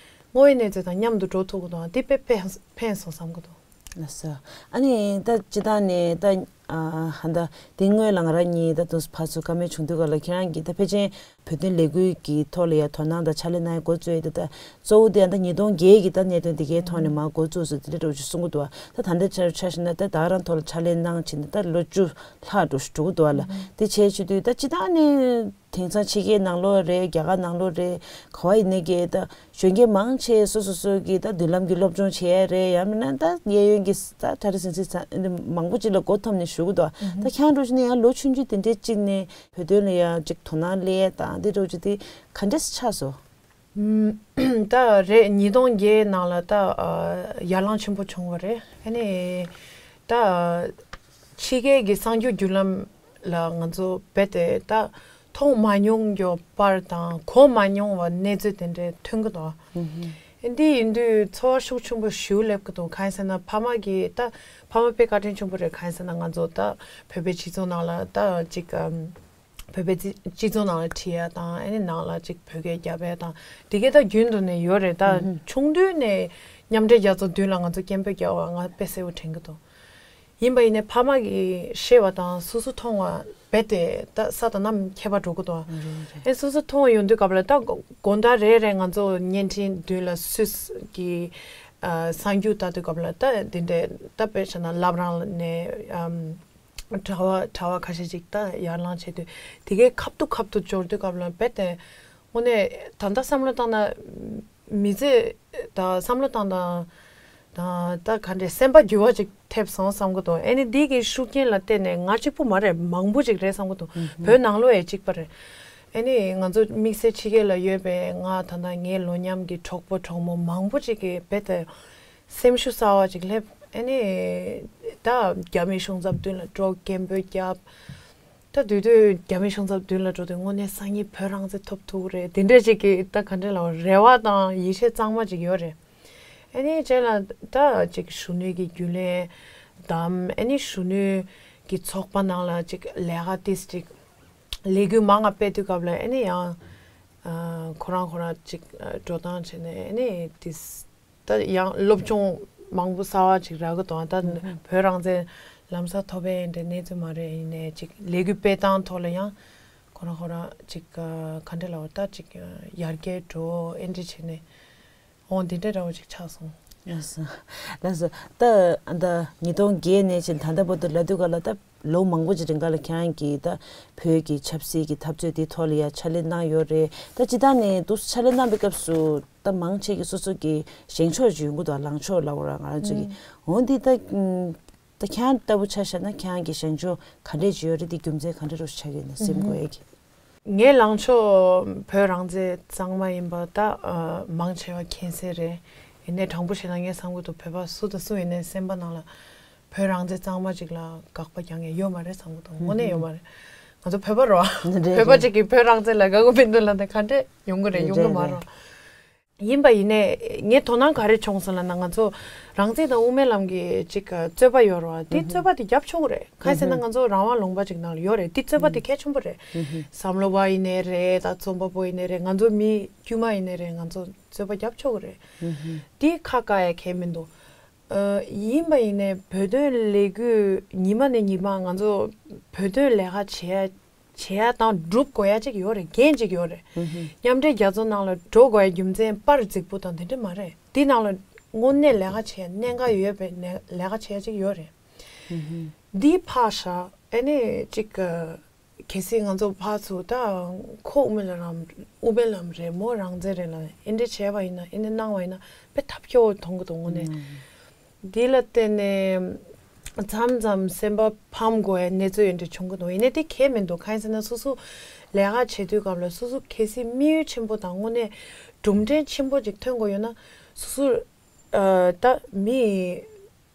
དངོས་ཡོད་གནས་ཚུལ་དང་མཉམ་དུ་འགྲོ་ཐུབ་ཀྱི་འདུག་དེ་དཔེ་ཕན་ཕན་སོང་བསམ་གྱི་འདུག་ལགས་སོ། ཨ་ནི་ད་སྤྱིར་བཏང་ནས་ད་ཨ་ཧ་ད་དེ་སྔོན་ལ་ང་རང་གཉིས་ད་དུང་ཕར་ཚུར་བཀའ་མོལ་བྱུང་དུས་སྐབས་ལ་ཁྱེད་རང་གིས་ད་ཕལ་ཆེར་བོད་དོན་ལས་འགུལ་གྱི་ཐོག་ལ་ཡ་དོ་སྣང་དང་ཕྱག་ལས་གནང་ཡ་འགོ་བཙུགས་ཡ་དེ་ད་གཙོ་བོ་དེ་ཡང་ད་ཉིས་སྟོང་བརྒྱད་ཀྱི་ད་གནད་དོན་དེ་གའི་ཐོག་ནས་མར་འགོ་བཙུགས་སོང་དེ་འདྲ་འདྲ་བོ་ཞིག་གསུང་གི་འདུག་ད་ད་ལྟའི་ཆར་ཆ་བཞག་ན་ད་ད་རང་ཐོག་ལ་ཕྱག་ལས་གནང་བྱས་ནས་ད་ལོ་བཅུ་ལྷག་འགྲོ་འགྲོ་གི་འདུག་ལ། དེ་བྱས་བྱེད་དུས་ད་སྤྱིར་བཏང་ནས་དེང་སང་ཕྱི་རྒྱལ་ནང་ལོགས་རེད། རྒྱ་གར་ནང་ལོགས་རེད། ག་བ་ཡིན་ནའི་གི་ད་གཞོན་སྐྱེས་མང་ཆེ་སོ་སོ་སོ་གི་ད་མདུན་ལམ་གྱི་སློབ་སྦྱོང་བྱེད་ཡ་རེད། ཡང་མིན་ན་ད་གཡས་གཡོན་གྱི་ད་གྲ་སྒྲིག་ཟིན་ཚིག་མང་པོ་ཅིག་ལ་མགོ་འཐོམས་ནས་བཞུགས་གི་འདུག་ད་ཁྱང་འགྲོ་བཞིན་ནས་ཡང་ལོ་ཆུང་ཆུང་དེ་འདྲའི་གཅིག་ནས་བོད་དོན་ལ་ཡང་ཅིག་དོ་སྣང་སླེབས་ཡ་དང་དེ་འདྲ་བོ་ཅིག་དེ་ག་འདྲས་ཆགས་སོང་། ཨམ། ད་རེད། ཉིས་སྟོང་བརྒྱད་ནང་ལ་ད་ཨ་ཡར་ལངས་ཆེན་པོ་བྱུང་བ་རེད། ཨ་ནི་ད་ཕྱི་རྒྱལ་གྱི་གསར་འགྱུར་བརྒྱུད་ལམ་ལ་ང་ཚོ་རྦད་དེ་ད་མཐོང་མ་མྱོང་གི་པར་དང་གོ་མ་མྱོང་བ་གནས་ཚུལ་དེ་འདྲ་ཐོན་གྱི་འདུག་ཨ་འདི་ཡིན་དུས་ཚོར་བ་ཤུགས་ཆེན་པོ་ཞེ་པོ་སླེབས་ཀྱི་འདུག་གང་ཡིན་ཟེར་ན་ཕ་མ་གིས་ད་ཕ་མ་དཔེ་བཀའ་དྲིན་ཆེན་པོ་རེད། གང་ཡིན་ཟེར་ན་ང་ཚོ་ད་བོད་པའི་སྤྱི་ཚོགས་ནང་ལ་ད་ཅིག་ཨམ། བོད་པའི་སྤྱི་སྤྱི་ཚོགས་ནང་ལ་ཁྲིད་ཡ་དང་ཨ་ནི་ནང་ལ་ཅིག་བོད་སྐད་རྒྱབ་ཡ་དང་དེ་གའི་ད་རྒྱུན་དུ་ནས་ཡོད་རེད། ད་ཆུང་དུས་ནས་མཉམ་འབྲེལ་རྒྱལ་ཚོགས་མདུན་ལ་ང་ཚོ་སྐད་འབོད་རྒྱག་པ་ང་དཔེ་གསལ་པོ་དྲན་གྱི་འདུག་ཡིན་པ་ཡིན་ནའི་ཕ་མ་གིས་བཤད་པ་དང་སོ་སོ་མཐོང་བ་རྦད་དེ་ད་ས་དང་གནམ་ཁྱད་པར་འགྲོ་གི་འདུག་ཨེ་སོ་སོ་མཐོང་བ་ཡོང་དུས་སྐབས་ལ་ད་དགོང་དག་རེ་རེ་ང་ཚོ་བརྙན་འཕྲིན་མདུན་ལ་སུད་སི་གི་ཨ་གསར་འགྱུར་ལྟ་དུས་སྐབས་ལ་ད་དེ་འདྲའི་ད་དཔེ་བྱས་ན་བླ་བྲང་ནས་ཨམ། གྲྭ་བ་གྲྭ་བ་ཁ་ཤས་ཅིག་ད་ཡར་ལངས་བྱས་དུས་དེ་གའི་ཁ་ཐུག་ཁ་ཐུག་འབྱོར་དུས་སྐབས་ལ་རྦད་དེ་དངོས་གནས་ད་ལྟ་བསམ་བློ་བཏང་ན་མི་ཚེ་ད་བསམ་བློ་བཏང་དང་ད་ད་ག་འདྲས་སེམས་པ་འགྱུར་བ་ཅིག་ཐེབས་སོང་བསམ་གི་འདུག་ཨ་ནི་འདི་གི་ཤུགས་རྐྱེན་ལ་བརྟེན་ནས་ང་གཅིག་པུ་མ་རེད། མང་པོ་ཅིག་རེད་བསམ་གི་འདུག་བོད་ནང་ལོགས་ཡང་གཅིག་པ་རེད། ཨ་ནི་ང་ཚོ་དམིགས་བསལ་ཕྱི་རྒྱལ་ལ་ཡོད་པའི་ང་ད་ལྟ་ངའི་ལོ་མཉམ་གྱི་གྲོགས་པོ་གྲོགས་མོ་མང་པོ་ཅིག་གིས་རྦད་དེ་སེམས་ཤུགས་གསར་བ་ཅིག་སླེབས། ཨ་ནི་ད་རྒྱ་མི་གཞུང་ཚབ་མདུན་ལ་འགྲོ། སྐད་འབོད་རྒྱབ། ད་དུས་དུས་རྒྱ་མི་གཞུང་ཚབ་མདུན་ལ་འགྲོ་དུས་དངོས་གནས་སང་ཉིན་བོད་རང་བཙན་ཐོབ་ཐུབ་ཀྱི་རེད། དེ་འདྲས་ཅིག་གི་ད་ག་འདྲས་ལབ་རེ་བ་དང་ཡིད་ཆེས་གཙང་མ་ཅིག་ཡོད་རེད། ཨ་ནི་རྗེས་ལ་ད་ཅིག་གཞོན་ནུའི་གི་རྒྱུན་ལས་དང་ཨ་ནི་གཞོན་ནུའི་གི་ཚོགས་པ་ནང་ལ་ཅིག་ལས་ཀ་ཏིས་ཅིག་ལས་འགུལ་མང་ང་སྤེལ་དུས་སྐབས་ལ་ཨ་ནི་ཡང་ཨ་ཁོ་རང་ཁོ་རང་ཅིག་ཨ་འགྲོ་སྟངས་བྱས་ནས་ཨ་ནི་ཏིས། ད་ཡང་སློབ་སྦྱོང་མང་པོ་གསར་བ་ཅིག་རག་གི་འདུག་ད་ཨུ་ཧུ། བོད་རང་བཙན་ལམ་སང་ཐོབ་པའི་འདྲ་གནས་ཚུལ་མ་རེད། ཡིན་ནའི་ཅིག་ལས་འགུལ་སྤེལ་སྟངས་ཐོག་ལ་ཡང་ཁོ་རང་ཁོ་རང་ཅིག་ག་འདྲ་ལབ་ད་ཅིག་ཡར་རྒྱས་འགྲོ་ཨེ་འདྲ་བྱས་ནས་འོ་འདི་འདྲ་འདྲ་བོ་ཅིག་ཆགས་སོང་། ལགས་སོ། ལགས་སོ། ད་ད་ཉིས་སྟོང་བརྒྱད་ནས་བྱས་ད་ལྟ་བར་དུ་ལབ་དུས་ག་ལ་ད་ལོ་མང་པོ་ཅིག་རིང་ག་ལ་ཁྱེད་རང་གིས་ད་བོད་ཀྱི་ཆབ་སྲིད་ཀྱི་འཐབ་རྩོད་དེའི་ཐོག་ལ་ཡ་ཕྱག་ལས་གནང་ཡོད་རེད། ད་སྤྱིར་བཏང་ནས་འདུག་ཕྱག་ལས་གནང་པའི་སྐབས་སུ་ད་མང་ཆེ་གི་སོ་སོ་གི་བཞེངས་ཕྱོགས་ཅིག་ཡོང་གི་འདུག་ལངས་ཕྱོགས་ལབ་དགོས་ར་ང་རང་ཚོ་གི། འོ་འདི་ད་ད་ཁྱེད་རང་ལྟ་བུ་ཆ་བཞག་ན་ཁྱེད་རང་གི་བཞེངས་ཕྱོགས་ག་འདྲས་ཅིག་ཡོད་རེད། དེ་རྒྱུ་མཚན་ག་འདྲས་རུ་ཆགས་ཡོད་ན་སེམས་ཁོ་ཡ་གི། ངའི་ལངས་ཕྱོགས་བོད་རང་བཙན་གཙང་མ་ཡིན་པ་ད་ཨ་མང་ཆེ་བ་མཁྱེན་གསལ་རེད། ཡིན་ནའི་དྲང་པོ་བཤད་ན་ངས་བསམ་གྱི་འདུག་བོད་པ་སུ་དང་སུ་ཡིན་ནའི་སེམས་པ་ནང་ལ་བོད་རང་བཙན་གཙང་མ་ཅིག་ལ་དགག་པ་རྒྱག་མཁན་ཡོད་མ་རེད་བསམ་གྱི་འདུག་དངོས་གནས་ཡོད་མ་རེད། ང་ཚོ་བོད་པ་རོ། རེད་བོད་པ་རེད། ཅིག་གིས་བོད་རང་བཙན་ལ་དགའ་པོ་མི་འདུག་ལབ་ན་ག་འདྲས་ཡོང་གི་རེད། རེད་ཡོང་གི་རེད་མ་རེད། རོ། ཡིན་པ་ཡིན་ནའི་ངས་དོ་སྣང་ག་རེ་བྱུང་སོང་ལབ་ན་ང་ཚོ་རང་བཙན་དང་དབུ་མའི་ལམ་གྱི་ཅིག་རྩོད་པ་ཡོད་རེད་བ། དེ་རྩོད་པ་དེ་རྒྱབ་ཆོག་གི་རེད། གང་ཡིན་ཟེར་ན་ང་ཚོ་རང་དབང་ལུང་པ་ཅིག་ནང་ལ་ཡོད་རེད། དེ་རྩོད་པ་དེ་གལ་ཆེན་པོ་རེད། བསམ་བློ་བ་ཡིན་ནའི་རེད། ད་རྩོམ་པ་པོ་ཡིན་ནའི་རེད། ང་ཚོ་མི་དཀྱུས་མ་ཡིན་ནའི་རེད། ང་ཚོ་རྩོད་པ་རྒྱབ་ཆོག་གི་རེད། དེ་ཁ་བཀག་ཡ་གལ་མི་འདུག་ཨ། ཡིན་པ་ཡིན་ནའི་བོད་དོན་ལས་འགུལ་ཉི་མ་ནས་ཉི་མ་ང་ཚོ་བོད་དོན་ལས་ཀ་བྱེད་ཡ་བྱེད་ཡ་དང་སྒྲུབ་དགོས་ཡ་ཅིག་ཡོད་རེད། འགན་ཅིག་ཡོད་རེད། མཉམ་འབྲེལ་རྒྱལ་ཚོགས་ནང་ལ་འགྲོ་དགོས་ཡ་རྒྱུ་མཚན་པར་རྫིག་པོ་དང་དེ་འདྲ་མ་རེད། འདི་ནང་ལ་དངོས་གནས་ལས་ཀ་བྱེད་ཡ་གནད་འགག་ཡོད་པའི་ནས་ལས་ཀ་བྱེད་ཡ་ཅིག་ཡོད་རེད། འདི་ཕར་བཞག་ཨ་ནི་ཅིག་གལ་སྲིད་ང་ཚོ་ཕར་ཚུར་ད་ཁོ་དབུ་མའི་ལམ་དབུ་མའི་ལམ་རེད་མོ་རང་བཙན་རེད་ལ་ཨེ་འདྲ་བྱས་པ་ཡིན་ན་ཨེ་འདྲ་གནང་བ་ཡིན་ན་དཔེ་ཐབས་སྐྱོ་བོ་མཐོང་གི་འདུག་དངོས་གནས། འདི་ལ་བརྟེན་ནས་མཚམས་མཚམས་སེམས་པ་ཕམ་དགོས་ཡ་གནས་ཚུལ་ཡོད་འདྲ་བྱུང་གི་འདུག་ཡིན་ནའི་དེ་གལ་མི་འདུག་གང་ཡིན་ཟེར་ན་སོ་སོ་ལས་ཀ་བྱེད་དུས་སྐབས་ལ་སོ་སོ་གལ་སྲིད་དམིགས་ཡུལ་ཆེན་པོ་དང་དངོས་གནས་གྲུབ་འབྲས་ཆེན་པོ་ཅིག་ཐོན་དགོས་ཡོད་ན་སོ་སོ་ཨ་ད་མི་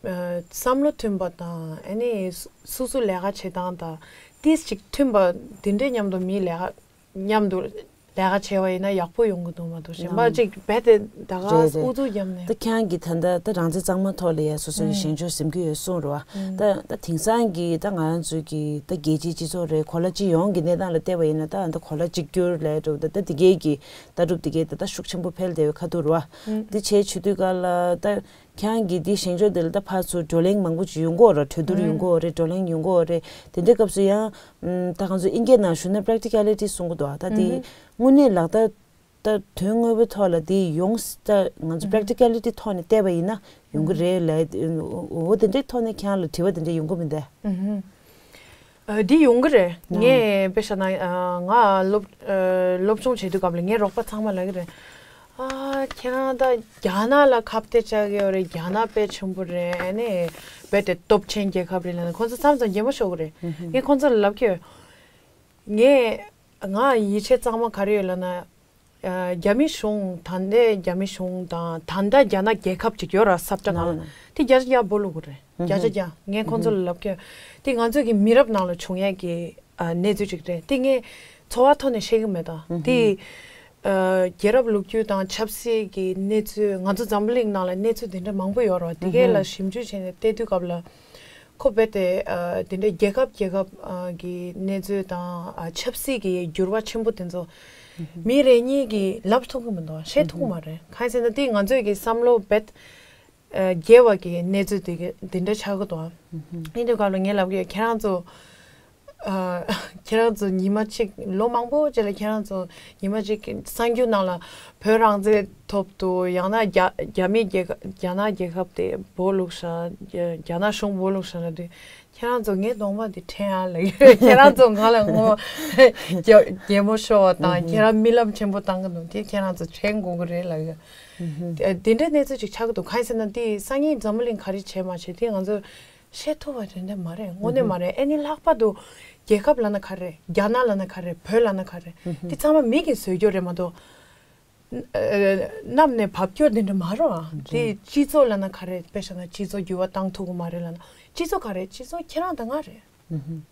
ཨ་བསམ་བློ་མཐུན་པ་དང་ཨ་ནི་སོ་སོ་ལས་ཀ་བྱེད་སྟངས་དང་ཏིས་ཅིག་མཐུན་པ་འདི་འདྲའི་མཉམ་དུ་མི་ལས་ཀ་མཉམ་དུ་ལས་ཀ་བྱས་པ་ཡིན་ན་ཡག་པོ་ཡོང་གི་འདུག་མ་གཏོགས་གཞན་པ་ཅིག་རྦད་དེ་ད་ག་རེད་རེད། ཨུ་ཚུགས་བརྒྱབ་ནས། ད་ཁྱེད་རང་གིས་ད་ལྟ་ད་རང་བཙན་གཙང་མ་ཐོག་ལ་ཡ་སོ་སོ་གི་ཨུ་བཞེངས་ཕྱོགས་ཟིན་གྱི་ཡོད་གསུངས་རེད་བ། ཨུ་ད་ད་དེང་སང་གི་ད་ང་རང་ཚོའི་གི་ད་རྒྱལ་སྤྱིའི་སྤྱི་ཚོགས་རེད། གོ་ལ་སྤྱི་ཡོངས་ཀྱི་གནས་སྟངས་ལ་བལྟས་པ་ཡིན་ན་ད་ད་གོ་ལ་གཅིག་གྱུར་ལས་གྲུབ་ད་ད་དེ་གའི་གི་ལྟ་གྲུབ་དེ་གའི་ད་ད་ཤུགས་ཆེན་པོ་འཕེལ་བསྡད་པའི་ཁ་ཐུག་རེད་བ། ཨུ་འདི་བྱས་བྱེད་དུས་ག་ལ་ད། ཁྱེད་རང་གིས་འདི་བཞེངས་ཕྱོགས་འདི་ལ་ད་ཕར་ཚུར་བགྲོ་གླེང་མང་པོ་ཅིག་ཡོང་གི་ཡོད་རེད། གྲོས་བསྡུར་ཡོང་གི་ཡོད་རེད། བགྲོ་གླེང་ཡོང་གི་ཡོད་རེད། དེ་འདྲའི་སྐབས་སུ་ཡང་ཨམ་ད་ང་ཚོ་ཨིན་སྐད་ནང་ཞུ་ན་practicality་གསུང་གི་འདུག་ད་དེ་དངོས་གནས་ལག་བསྟར་ད་དོན་དངོས་པོའི་ཐོག་ལ་དེ་ཡོང་ད་ང་ཚོ་practicality་ཐོག་ནས་བལྟས་པ་ཡིན་ན་ཡོང་གི་རེད་ལབ། འོ་དེ་འདྲའི་ཐོག་ནས་ཁྱེད་རང་ལ་དྲི་བ་དེ་འདྲ་ཡོང་གི་མིན་ད། ཨ། འདི་ཡོང་གི་རེད། ཡང་། ངས་དཔེ་བཞག་ན་ཨ་ང་སློབ་ཨ་སློབ་སྦྱོང་བྱེད་དུས་སྐབས་ལ་ངའི་རོགས་པ་ཚང་མ་ལབ་ཀྱི་རེད། ཨ་ཁྱེད་རང་ད་རྒྱ་ནག་ལ་ཁ་གཏད་བཅག་གི་ཡོད་རེད། རྒྱ་ནག་དཔེ་ཆེན་པོ་རེད། ཨ་ནི་རྦད་དེ་སྟོབས་ཆེན་རྒྱལ་ཁབ་རེད་ལབ་ན་ཁོང་ཚོ་མཚམས་མཚམས་གད་མོ་ཤོར་གི་རེད། ངས་ཁོང་ཚོ་ལ་ལབ་ཀྱི་ཡོད། ངས་ང་ཡིད་ཆེས་གཙང་མ་ག་རེ་ཡོད་ལབ་ན། ཨ་རྒྱ་མི་གཞུང་ད་ལྟའི་རྒྱ་མི་གཞུང་དང་ད་ལྟ་རྒྱ་ནག་རྒྱལ་ཁབ་ཅིག་ཡོད་ར་སབ་ཏྲ་ནང་ལ། དེ་བརྒྱ་ཆ་བརྒྱ་འབོད་སློག་དགོས་རེད། བརྒྱ་ཆ་བརྒྱ། ངས་ཁོང་ཚོ་ལ་ལབ་ཀྱི་ཡོད། དེ་ང་ཚོའི་གི་མི་རབས་ནང་ལ་བྱུང་ཡས་ཀྱི་ཨ་གནས་ཚུལ་ཅིག་རེད། དེ་ངས་ཚོར་བ་ཐོག་ནས་བཤད་གི་མེད་ད། དེ་ཨ་རྒྱལ་རབས་ལོ་རྒྱུས་དང་ཆབ་སྲིད་ཀྱི་གནས་ཚུལ་ང་ཚོ་འཛམ་བུ་གླིང་ནང་ལ་གནས་ཚུལ་དེ་འདྲ་མང་པོ་ཡོད་རེད་བ། དེ་གས་ལ་ཞིབ་འཇུག་བྱས་ནས་བལྟས་དུས་སྐབས་ལ། ཁོ་རྦད་དེ་ཨ་དེ་འདྲའི་རྒྱལ་ཁབ་རྒྱལ་ཁབ་ཨ་གི་གནས་ཚུལ་དང་ཨ་ཆབ་སྲིད་ཀྱི་འགྱུར་བ་ཆེན་པོ་དེ་ཚོ་མི་རེ་གཉིས་ཀྱིས་ལབ་ཐུབ་ཀྱི་མི་འདུག་བཤད་ཐུབ་ཀྱི་མ་རེད། གང་ཡིན་ཟེར་ན་དེ་ང་ཚོས་ཀྱི་བསམ་བློ་རྦད་ཨ་རྒྱས་པ་གི་གནས་ཚུལ་དེ་གི་དེ་འདྲ་ཆགས་ཀྱི་འདུག་ཨ་ཡིན་དུས་སྐབས་ལ་ངས་ལབ་ཀྱི་ཡོད། ཁྱེད་རང་ཚོ་ཨ་ཁྱེད་རང་ཚོ་ཉི་མ་གཅིག་ལོ་མང་པོ་རྗེས་ལ་ཁྱེད་རང་ཚོ་ཉི་མ་གཅིག་གསར་འགྱུར་ནང་ལ་བོད་རང་བཙན་ཐོག་ཏུ་ཡང་ན་རྒྱ་རྒྱ་མི་རྒྱལ་ཁབ་རྒྱ་ནག་རྒྱལ་ཁབ་དེ་འབོད་སློག་ཤག་རྒྱ་རྒྱ་ནག་གཞུང་འབོད་སློག་ཤག་ལབ་དུས་ཁྱེད་རང་ཚོ་ངའི་གདོང་པ་འདི་དྲན་ཨ་ལབ་ཡོད། ཁྱེད་རང་ཚོ་ང་ལ་ངོ་གད་མོ་ཤོར་བ་དང་ཁྱེད་རང་རྨི་ལམ་ཆེན་པོ་བཏང་གི་འདུག་དེ་ཁྱེད་རང་ཚོ་དྲན་དགོས་ཀྱི་རེད་ལབ་ཡོད། དེ་འདྲའི་གནས་ཚུལ་ཅིག་ཆགས་ཀྱི་འདུག་གང་ཡིན་ཟེར་ན་དེ་སང་ཉིན་འཛམ་བུ་གླིང་ག་རེ་བྱས་མ་བྱས་དེ་ང་ཚོ་བཤད་ཐུབ་པ་དེ་འདྲ་མ་རེད། དངོས་གནས་མ་རེད། ཨ་ནི་ལྷག་པར་དུ་རྒྱལ་ཁབ་ལབ་ན་ག་རེ། རྒྱ་ནག་ལབ་ན་ག་རེ། བོད་ལབ་ན་ག་རེ། དེ་ཚང་མ་མི་གིས་བཟོས་རྒྱུ་རེད་མ་གཏོགས། ཨ་གནམ་ནས་བབས་རྒྱུ་དེ་འདྲ་མ་རེད་ཨ། དེ་སྤྱི་ཚོགས་ལབ་ན་ག་རེ། དཔེ་བཞག་ན་སྤྱི་ཚོགས་འགྱུར་བ་བཏང་ཐུབ་ཀྱི་མ་རེད་ལབ་ན། སྤྱི་ཚོགས་ག་རེ། སྤྱི་ཚོགས་ཁྱེད་རང་དང་ང་རེད།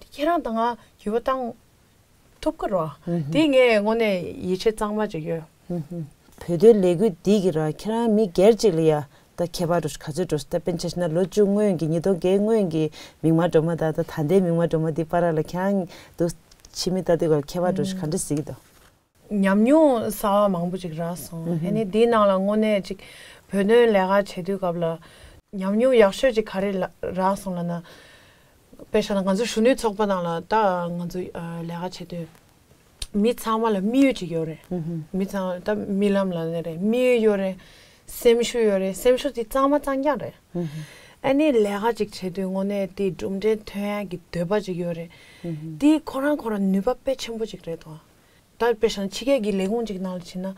དེ་ཁྱེད་རང་དང་ང་འགྱུར་བ་བཏང་ཐུབ་ཀྱི་རེད། དེ་ངས་དངོས་གནས་ཡིད་ཆེས་གཙང་མ་ཅིག་ཡོད། བོད་དོན་ལས་འགུལ་འདི་གི་ར་ཁྱེད་རང་མི་སྒེར་ཅིག་ལ་ཡ་ད་ཁྱད་པར་འགྲོ་ག་ཚོད་འགྲོ། ད་དཔེར་ན་ཆ་བཞག་ན་ལོ་བཅུ་སྔོན་གྱི་ཉིས་སྟོང་བརྒྱད་སྔོན་གྱི་མིག་དམར་སྒྲོལ་མ་དང་ད་ད་ལྟའི་མིག་དམར་སྒྲོལ་མ་འདི་བར་ལ་ཁྱེད་རང་འདུག་ཕྱི་མིག་ལྟ་དུས་ག་ཁྱད་པར་འགྲོ་ག་འདྲ་གཟིགས་ཀྱི་འདུག་ཉམས་མྱོང་གསར་བ་མང་པོ་ཅིག་རག་སོང་། ཨ་ནི་འདིའི་ནང་ལ་དངོས་གནས་ཅིག་བོད་དོན་ལས་ཀ་བྱེད་དུས་སྐབས་ལ་ཉམས་མྱོང་ཡག་ཤོས་ཅིག་ག་རེ་ལ་རག་སོང་ལབ་ན། དཔེ་བཞག་ན་ང་ཚོ་གཞོན་ནུའི་ཚོགས་པ་ནང་ལ་ད་ང་ཚོ་ཨ་ལས་ཀ་བྱེད་དུས་མི་ཚང་མ་ལ་དམིགས་ཡུལ་ཅིག་ཡོད་རེད། མི་ཚང་ད་རྨི་ལམ་ལབ་ནའི་རེད། དམིགས་ཡུལ་ཡོད་རེད། སེམས་ཤུགས་ཡོད་རེད། སེམས་ཤུགས་དེ་གཙང་མ་གཙང་རྐྱང་རེད། ཨ་ནི་ལས་ཀ་ཅིག་བྱེད་དུས་དངོས་གནས་དེ་གྲུབ་འབྲས་ཐོན་ཡག་གི་འདོད་པ་ཅིག་ཡོད་རེད། དེ་ཁོ་རང་ཁོ་རང་ནུས་པ་དཔེ་ཆེན་པོ་ཅིག་རེད་དོ། ད་དཔེ་བཞག་ན་ཕྱི་རྒྱལ་གྱི་ལས་ཁུངས་ཅིག་ནང་ལ་ཕྱིན་ན།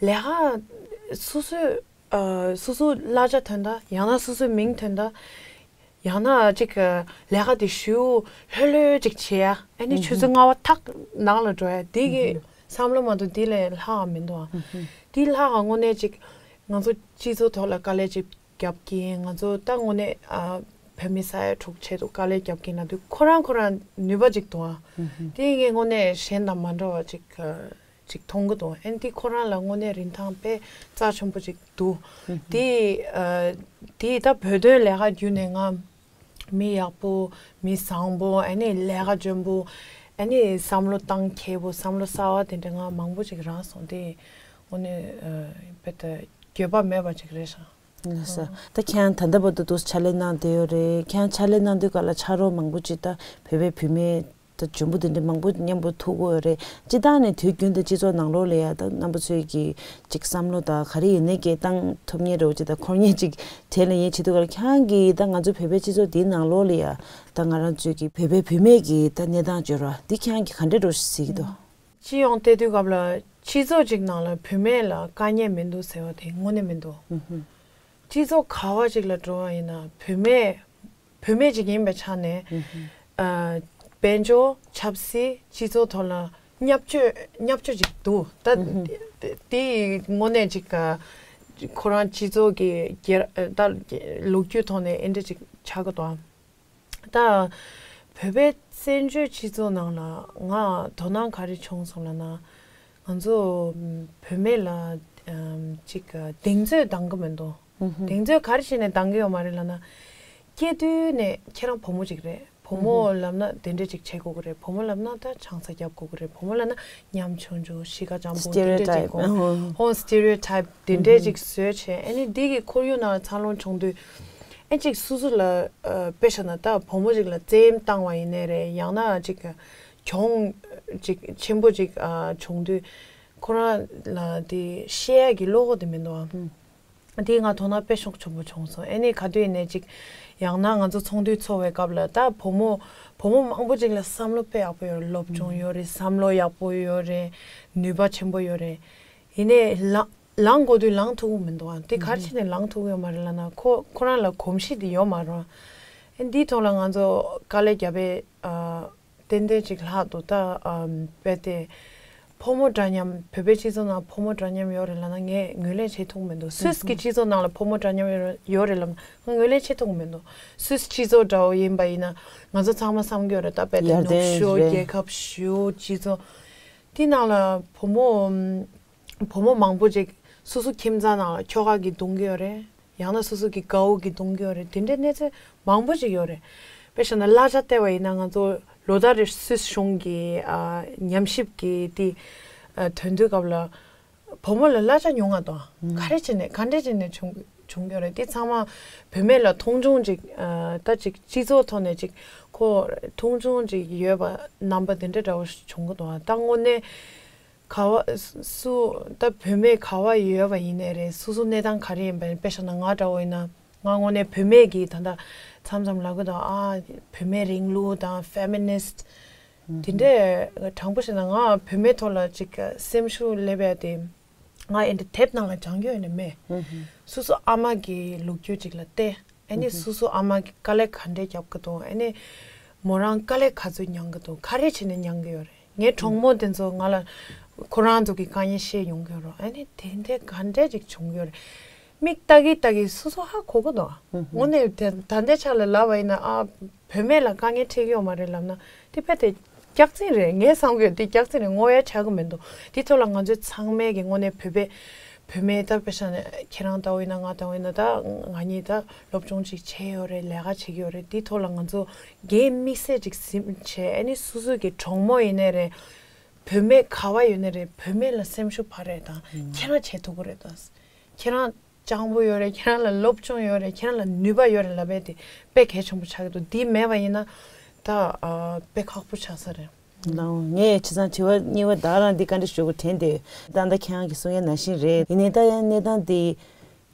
ལས་ཀ་སོ་སོའི་ཨ་སོ་སོའི་གླ་ཆ་ཐོན་ད། ཡང་ན་སོ་སོའི་མིང་ཐོན་ད། ཡང་ན་ཅིག་ལས་ཀ་དེ་ཞུ་ལྷོད་ལྷོད་ཅིག་བྱེད་ཡ། ཨ་ནི་ཆུ་ཚོད་ལྔ་པ་ཐག་ནང་ལ་འགྲོ་ཡ། དེ་གི་བསམ་བློ་མ་གཏོགས་དེ་ལས་ལྷག་མི་འདུག་ཨ། དེ་ལྷག་ག་དངོས་གནས་ཅིག་ང་ཚོ་སྤྱི་ཚོགས་ཐོག་ལ་དཀའ་ལས་ཅིག་རྒྱབ་ཀྱིན། ང་ཚོ་ད་དངོས་གནས་ཨ་བོད་མི་ས་ཡ་དྲུག་ཆེད་དུ་དཀའ་ལས་རྒྱབ་ཀྱིན་ལབ་དུས་ཁོ་རང་ཁོ་རང་ནུས་པ་ཅིག་འདུག་ཨ། དེ་ངས་དངོས་གནས་གཞན་དང་མ་འདྲ་བ་ཅིག་ཅིག་མཐོང་གི་འདུག་ཨ་ནི་དེ་ཁོ་རང་ལ་དངོས་གནས་རིན་ཐང་དཔེ་རྩ་ཆེན་པོ་ཅིག་འདུག་དེ་ཨ་དེ་ད་བོད་དོན་ལས་ཀ་བརྒྱུད་ནས་ང་མི་ཡག་པོ། མི་བཟང་པོ། ཨ་ནི་ལས་ཀ་འཇོན་པོ། ཨ་ནི་བསམ་བློ་བཏང་མཁས་པོ། བསམ་བློ་གསར་བ་དེ་འདྲ་ང་མང་པོ་ཅིག་རག་སོང་། དེ་དངོས་གནས་ཨ་དཔེ་ད་འགྱོད་པ་མེད་པ་ཅིག་རེད་ཤག་ལགས་སོ། ད་ཁྱེད་རང་ད་ལྟ་བར་དུ་འདུག་ཕྱག་ལས་གནང་བསྡད་ཡོད་རེད། ཁྱེད་རང་ཕྱག་ལས་གནང་དུས་སྐབས་ལ་ཕྱག་རོགས་མང་པོ་ཅིག་ད་བོད་པའི་བུད་མེད་ད་འཇོན་པོ་དེ་འདྲ་མང་པོ་མཉམ་པོ་ཐུག་གི་ཡོད་རེད། སྤྱིར་བཏང་ནས་དུས་རྒྱུན་དུ་སྤྱི་ཚོགས་ནང་ལོགས་ལ་ཡ་ད་རྣམ་པ་ཚོས་ཀྱི་ཅིག་བསམ་བློ་དང་ག་རེ་ཡིན་ནའི་སྐད་བཏང་ཐུབ་མཁན་རེད་བ། ཅིག་ད་འཁོར་མཁན་ཅིག་གྲས་ལ་ཡིན་བྱེད་དུས་སྐབས་ལ་ཁྱེད་རང་གིས་ད་ང་ཚོ་བོད་པའི་སྤྱི་ཚོགས་འདིའི་ནང་ལོགས་ལ་ཡ་ད་ང་རང་ཚོས་ཀྱི་བོད་པའི་བུད་མེད་ཀྱི་ད་གནས་སྟངས་འབྱོར་བ་འདི་ཁྱེད་རང་གིས་ག་འདྲ་འདྲ་བོ་ཞིག་གཟིགས་ཀྱི་འདུག་སྤྱི་ཡོངས་བལྟས་དུས་སྐབས་ལ་སྤྱི་ཚོགས་ཅིག་ནང་ལ་བུད་མེད་ལ་དཀའ་ངལ་མི་འདུག་ཟེར་བ་དེ་དངོས་གནས་མི་འདུག་སྤྱི་ཚོགས་ག་བ་ཅིག་ལ་འགྲོ་བ་ཡིན་ན་བུད་མེད་བུད་མེད་ཅིག་ཡིན་པའི་ཆ་ནས་ཨ་དཔལ་འབྱོར། ཆབ་སྲིད། སྤྱི་ཚོགས་ཐོག་ལ་བརྙས་བཅོས་བརྙས་བཅོས་ཅིག་འདུག་ད་དེ་དེ་དངོས་གནས་ཅིག་ཁོ་རང་སྤྱི་ཚོགས་ཀྱི་སྒེར་ད་ལོ་རྒྱུས་ཐོག་ནས་ཨེ་འདྲ་ཅིག་ཆགས་ཀྱི་འདུག་ད་བོད་པའི་བཙན་བྱོལ་སྤྱི་ཚོགས་ནང་ལ་ང་དོ་སྣང་ག་རེ་བྱུང་སོང་ལབ་ན། ང་ཚོ་བུད་མེད་ལ་ཨམ་ཅིག་གདེང་ཚོད་འདང་གི་མི་འདུག་གདེང་ཚོད་ག་རེ་བྱས་ནས་འདང་གི་ཡོད་མ་རེད་ལབ་ན། སྐྱེས་དུས་ནས་ཁྱེད་རང་བུ་མོ་ཅིག་རེད། བུ་མོ་ལབ་ན་དེ་འདྲ་ཅིག་བྱེད་དགོས་ཀྱི་རེད། བུ་མོ་ལབ་ན་ད་ཆང་ས་རྒྱབ་དགོས་ཀྱི་རེད། བུ་མོ་ལབ་ན་ཉམ་ཆུང་ཆུང་། གཤིས་ཀ་འཇམ་པོ། དེ་འདྲ་ཅིག་གོ་ཧོ་སི་ཏེ་རེའོ་ཊའིབ་དེ་འདྲ་ཅིག་བཟོས་བྱས། ཨ་ནི་འདི་གི་ཁོར་ཡུག་ནང་འཚར་ལོངས་བྱུང་དུས། ཨ་ཅིག་སོ་སོ་ལ་ཨ་དཔེ་བཞག་ན་ད་བུ་མོ་ཅིག་ལ་བཙན་གཡེམ་བཏང་བ་ཡིན་ནའི་རེད། ཡང་ན་ཅིག་གྱོང་ཅིག་ཆེན་པོ་ཅིག་ཨ་བྱུང་དུས་ཁོ་རང་ལ་དེ་བཤད་ཡ་གི་བློ་ཁོག་དེ་མི་འདུག་ཨ། དེ་ང་དོ་སྣང་དཔེ་ཤུགས་ཆེན་པོ་བྱུང་སོང་། ཨ་ནི་ག་དུས་ཡིན་ནའི་ཅིག་ཡང་ན་ང་ཚོ་ཚོགས་འདུ་ཚོགས་པའི་སྐབས་ལ་ད་བུ་མོ་བུ་མོ་མང་པོ་ཅིག་ལ་བསམ་བློ་དཔེ་ཡག་པོ་ཡོད་རེད། སློབ་སྦྱོང་ཡོད་རེད། བསམ་བློ་ཡག་པོ་ཡོད་རེད། ནུས་པ་ཆེན་པོ་ཡོད་རེད། ཡིན་ནའི་ལ་ལངས་དགོས་དུས་ལངས་ཐུབ་ཀྱི་མི་འདུག་ཨ། དེ་ག་རེ་བྱས་ནས་ལངས་ཐུབ་ཀྱི་ཡོད་མ་རེད་ལབ་ན། ཁོ་ཁོ་རང་ལ་གོམས་གཤིས་དེ་ཡོད་མ་རེད། ཨ་འདིའི་ཐོག་ལ་ང་ཚོ་དཀའ་ལས་བརྒྱབ་པའི་ཨ་ཏན་ཏན་ཅིག་ལྷག་འདུག་ད་ཨ་དཔེ་དེ་ཕོ་མོ་འདྲ་མཉམ། བོད་པའི་སྤྱི་ཚོགས་ནང་ཕོ་མོ་འདྲ་མཉམ་ཡོད་རེད་ལབ་ན་ངས་ངོས་ལེན་བྱེད་ཐུབ་ཀྱི་མི་འདུག་སུད་སི་གི་སྤྱི་ཚོགས་ནང་ལ་ཕོ་མོ་འདྲ་མཉམ་ཡོད་རེད་ཡོད་རེད་ལབ་ན་ང་ངོས་ལེན་བྱེད་ཐུབ་ཀྱི་མི་འདུག་སུད་སི་སྤྱི་ཚོགས་འདྲ་བོ་ཡིན་པ་ཡིན་ན་ང་ཚོ་ཚང་མ་བསམ་གྱི་ཡོད་རེད། ད་དཔེ་དེ་ཡར་ལྡན་ནུབ་ཕྱོགས་རེད། རྒྱལ་ཁབ་ཞུ་སྤྱི་ཚོགས་དེ་ནང་ལ་བུ་མོ། བུ་མོ་མང་པོ་ཅིག་སོ་སོ་ཁྱིམ་ཚང་ནང་ལ་ཁྱོ་ག་གིས་རྡུང་གི་ཡོད་རེད། ཡང་ན་སོ་སོ་གི་དགའ་བོ་གིས་རྡུང་གི་ཡོད་རེད། དེ་འདྲའི་གནས་ཚུལ་མང་པོ་ཅིག་ཡོད་རེད། དཔེ་བཞག་ན་གླ་ཆ་སྟེར་བ་ཡིན་ན་ང་ཚོ་ལོ་ལྟར་རེ་སུད་སི་གཞུང་གི་ཨ་ཉམས་ཞིབ་ཀྱི་དེ་ཨ་ཐོན་དུས་སྐབས་ལ་བུ་མོ་ལ་གླ་ཆ་ཉུང་ང་དང་ག་རེ་བྱས་ནས་ག་འདྲས་བྱས་ནས་བྱུང་བྱུང་གི་ཡོད་རེད། དེ་ཚང་མ་བུད་མེད་ལ་མཐོང་ཆུང་ཅིག་ཨ་ད་ཅིག་སྤྱི་ཚོགས་ཐོག་ནས་ཅིག་ཁོ་མཐོང་ཆུང་ཅིག་ཡོད་པ་རྣམ་པ་དེ་འདྲ་འདྲ་བོ་ཞིག་བྱུང་གི་འདུག་ཨ། ད་དངོས་གནས། ག་བ་སུ་ད་བུད་མེད་ག་བ་ཡོད་པ་ཡིན་ནའི་རེད། སོ་སོ་གནས་སྟངས་ག་རེ་ཡིན་པ་ཡིན། དཔེ་བཞག་ན་ང་འདྲ་བོ་ཡིན་ན་ང་དངོས་གནས་བུད་མེད་ཀྱི་ད་ལྟ་མཚམས་མཚམས་ལབ་གི་འདུག་ཨ་བུད་མེད་རིང་ལུགས་དང་ཕེ་མི་ནིསྟ་དེ་འདྲས་དྲང་པོ་བཤད་ན་ང་བུད་མེད་ཐོག་ལ་ཅིག་སེམས་ཤུགས་སླེབས་ཡ་དེ་ང་ཨེ་འདྲ་དེབ་ནང་ལ་སྦྱང་རྒྱུ་ཡོད་ནི་མེད། སོ་སོ་ཨ་མ་གི་ལོ་རྒྱུས་ཅིག་ལ་བལྟས། ཨ་ནི་སོ་སོ་ཨ་མ་གི་དཀའ་ལས་ག་འདྲས་རྒྱབ་གི་འདུག་ཨ་ནི་མོ་རང་དཀའ་ལས་ག་ཚོད་མྱངས་གི་འདུག་ག་རེ་བྱས་ནས་མྱངས་གི་ཡོད་རེད། ངའི་གྲོགས་མོ་དེ་ཚོ་ང་ལ་ཁོ་རང་ཚོ་གི་དཀའ་ངལ་བཤད་ཡོང་གི་ཡོད་རེད། ཨ་ནི་དེ་འདྲས་ག་འདྲས་ཅིག་བྱུང་གི་ཡོད་རེད། མིག་ལྟ་གི་ལྟ་གི་སོ་སོ་ཧ་གོ་གི་འདུག་དངོས་གནས་དེ་ད་ལྟའི་ཆ་ལ་ལབ་པ་ཡིན་ན་ཨ་བུད་མེད་ལ་དཀའ་ངལ་འཕྲད་ཀྱི་ཡོད་མ་རེད་ལབ་ན་དེ་དཔེ་དེ་སྐྱག་རྫུན་རེད། ངས་བསམ་གི་ཡོད། དེ་སྐྱག་རྫུན་རེད། ངོ་ཡ་ཆགས་གི་མི་འདུག་དེ་ཐོག་ལ་ང་ཚོས་ཚང་མས་ཀྱི་དངོས་གནས་བོད་པའི་བུད་མེད་ད་དཔེ་བཞག་ན་ཁྱེད་རང་ལྟ་བུ་ཡིན་ན་ང་ལྟ་བུ་ཡིན་ན་ད་ང་གཉིས་ད་སློབ་སྦྱོང་ཅིག་བྱས་ཡོད་རེད། ལས་ཀ་བྱེད་ཀྱི་ཡོད་རེད། དེ་ཐོག་ལ་ང་ཚོ་འགན་དམིགས་བསལ་ཅིག་ཟིན་བྱས། ཨ་ནི་སོ་སོ་གི་གྲོགས་མོ་ཡིན་ནའི་རེད། བུད་མེད་ག་བ་ཡོད་ནའི་རེད། བུད་མེད་ལ་སེམས་ཤུགས་འཕར་རེད་དང་ཁྱེད་རང་བྱེད་ཐུབ་ཀྱི་རེད་དང་། ཁྱེད་རང་སྤྱང་པོ་ཡོད་རེད། ཁྱེད་རང་ལ་སློབ་སྦྱོང་ཡོད་རེད། ཁྱེད་རང་ལ་ནུས་པ་ཡོད་རེད་ལབ་པས་དེ་དཔེ་གལ་ཆེན་པོ་ཆགས་ཀྱི་འདུག་འདི་མེད་པ་ཡིན་ན་ད་ཨ་དཔེ་ཁག་པོ་ཆགས་ས་རེད། ལགས་འོང་། ངས་བྱས་ཙང་དྲི་བ་གཉིས་པ་བདག་རང་འདི་བཀའ་འདྲི་ཞུ་དགོས་དྲན་ཏེ། ད་ལྟ་ཁྱེད་རང་གིས་གསུང་ཡ་ནང་བཞིན་རེད། ཡིན་ནའི་ད་ཡང་གནས་སྟངས་འདི་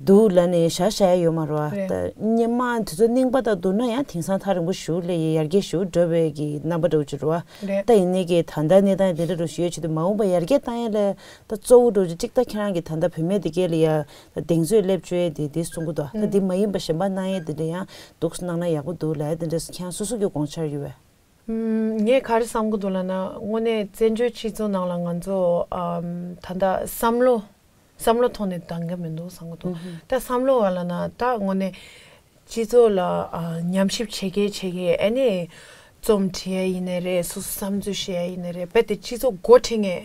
འདུག་ལབ་ནས་བཞག་བཞག་ཡ་ཡོད་མ་རེད་བ། རེད། ད་སྔོན་མ་དུས་ཚོད་རྙིང་པ་དང་བསྡུར་ན་ཡང་དེང་སང་ཐག་རིང་པོ་ཞེ་པོ་སླེབས་ཡས་ཡར་རྒྱས་ཞེ་པོ་འགྲོ་བའི་གི་རྣམ་པ་འདྲ་བོ་ཅིག་རེད་བ། རེད། ད་ཡིན་ནའི་གི་ད་ལྟ་གནས་སྟངས་དེ་འདྲ་འདྲ་ཞུ་ཡས་བྱེད་དུས་མ་འོངས་པ་ཡར་རྒྱས་བཏང་ཡས་ལ་ད་གཙོ་བོ་འདྲ་བོ་ཅིག་གཅིག་ད་ཁྱེད་རང་གི་ད་ལྟ་བུད་མེད་དེ་གས་ལ་ཡ་ད་གདེང་ཚོད་སླེབས་བཅུག་ཡས་དེ་དེ་གསུང་གི་འདུག་ད་དེ་མ་ཡིན་པ་གཞན་པ་གནང་ཡས་དེ་འདྲ་ཡང་འདུག་སེ་གནང་ན་ཡག་པོ་འདུག་ལབ་ཡས་དེ་འདྲ་ཁྱེད་རང་སོ་སོ་གི་དགོངས་འཆར་ཡོད་པས། ཨམ། ངས་ག་རེ་བསམ་གི་འདུག་ལབ་ན། དངོས་གནས་བཙན་བྱོལ་སྤྱི་ཚོགས་ནང་ལ་ང་ཚོ་ཨམ། ད་ལྟ་བསམ་བློ་བསམ་བློ་ཐོག་ནས་འདང་གི་མི་འདུག་བསམ་གི་འདུག་ཨུ་ཧུ། ད་བསམ་བློ་བ་ལབ་ན་ད་དངོས་གནས་སྤྱི་ཚོགས་ལ་ཨ། ཉམས་ཞིབ་བྱེད་མཁན་བྱེད་མཁན། ཨ་ནི་རྩོམ་འབྲི་ཡ་ཡིན་ནའི་རེད། སོ་སོ་བསམ་ཚུལ་བཤད་ཡ་ཡིན་ནའི་རེད། རྦད་དེ་སྤྱི་ཚོགས་འགོ་ཁྲིད་མཁན་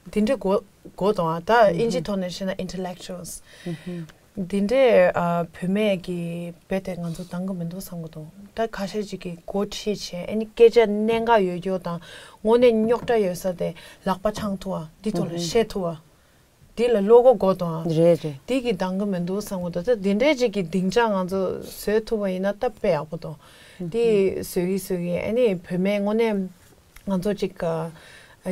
འདི་འདྲ་དགོས་དགོས་དང་། ད་ཨིན་ཇི་ཐོག་ནས་བཤད་ན་intellectuals། ཨུ་ཧུ། འདི་འདྲའི་ཨ། བུད་མེད་ཀྱི་རྦད་དེ་ང་ཚོ་འདང་གི་མི་འདུག་བསམ་གི་འདུག་ད་ཁ་ཤས་ཅིག་གིས་འགོ་ཁྲིད་བྱས། ཨ་ནི་སྐད་ཆ་གནད་འགག་ཡོད་རྒྱུ་དང་། དངོས་གནས་རྙོག་དྲ་ཡོད་ས་དེ་ལག་པ་འཆང་ཐུབ་པ། འདི་ཐོག་ལ་ཨུ་ཧུ། བཤད་ཐུབ་པ། འདི་ལ་བློ་ཁོག་དགོས་དང་། རེད་རེད། འདི་གིས་འདང་གི་མི་འདུག་བསམ་གི་འདུག་ད་འདི་འདྲའི་ཅིག་གི་སྡིངས་ཆ་ང་ཚོ་བཟོས་ཐུབ་པ་ཡིན་ན་ད་དཔེ་ཡག་པོ་འདུག་ཨུ་ཧུ། འདི་བཟོས་གི་བཟོས་གི། ཨ་ནི་བུད་མེད་དངོས་གནས་ང་ཚོ་ཅིག་ག་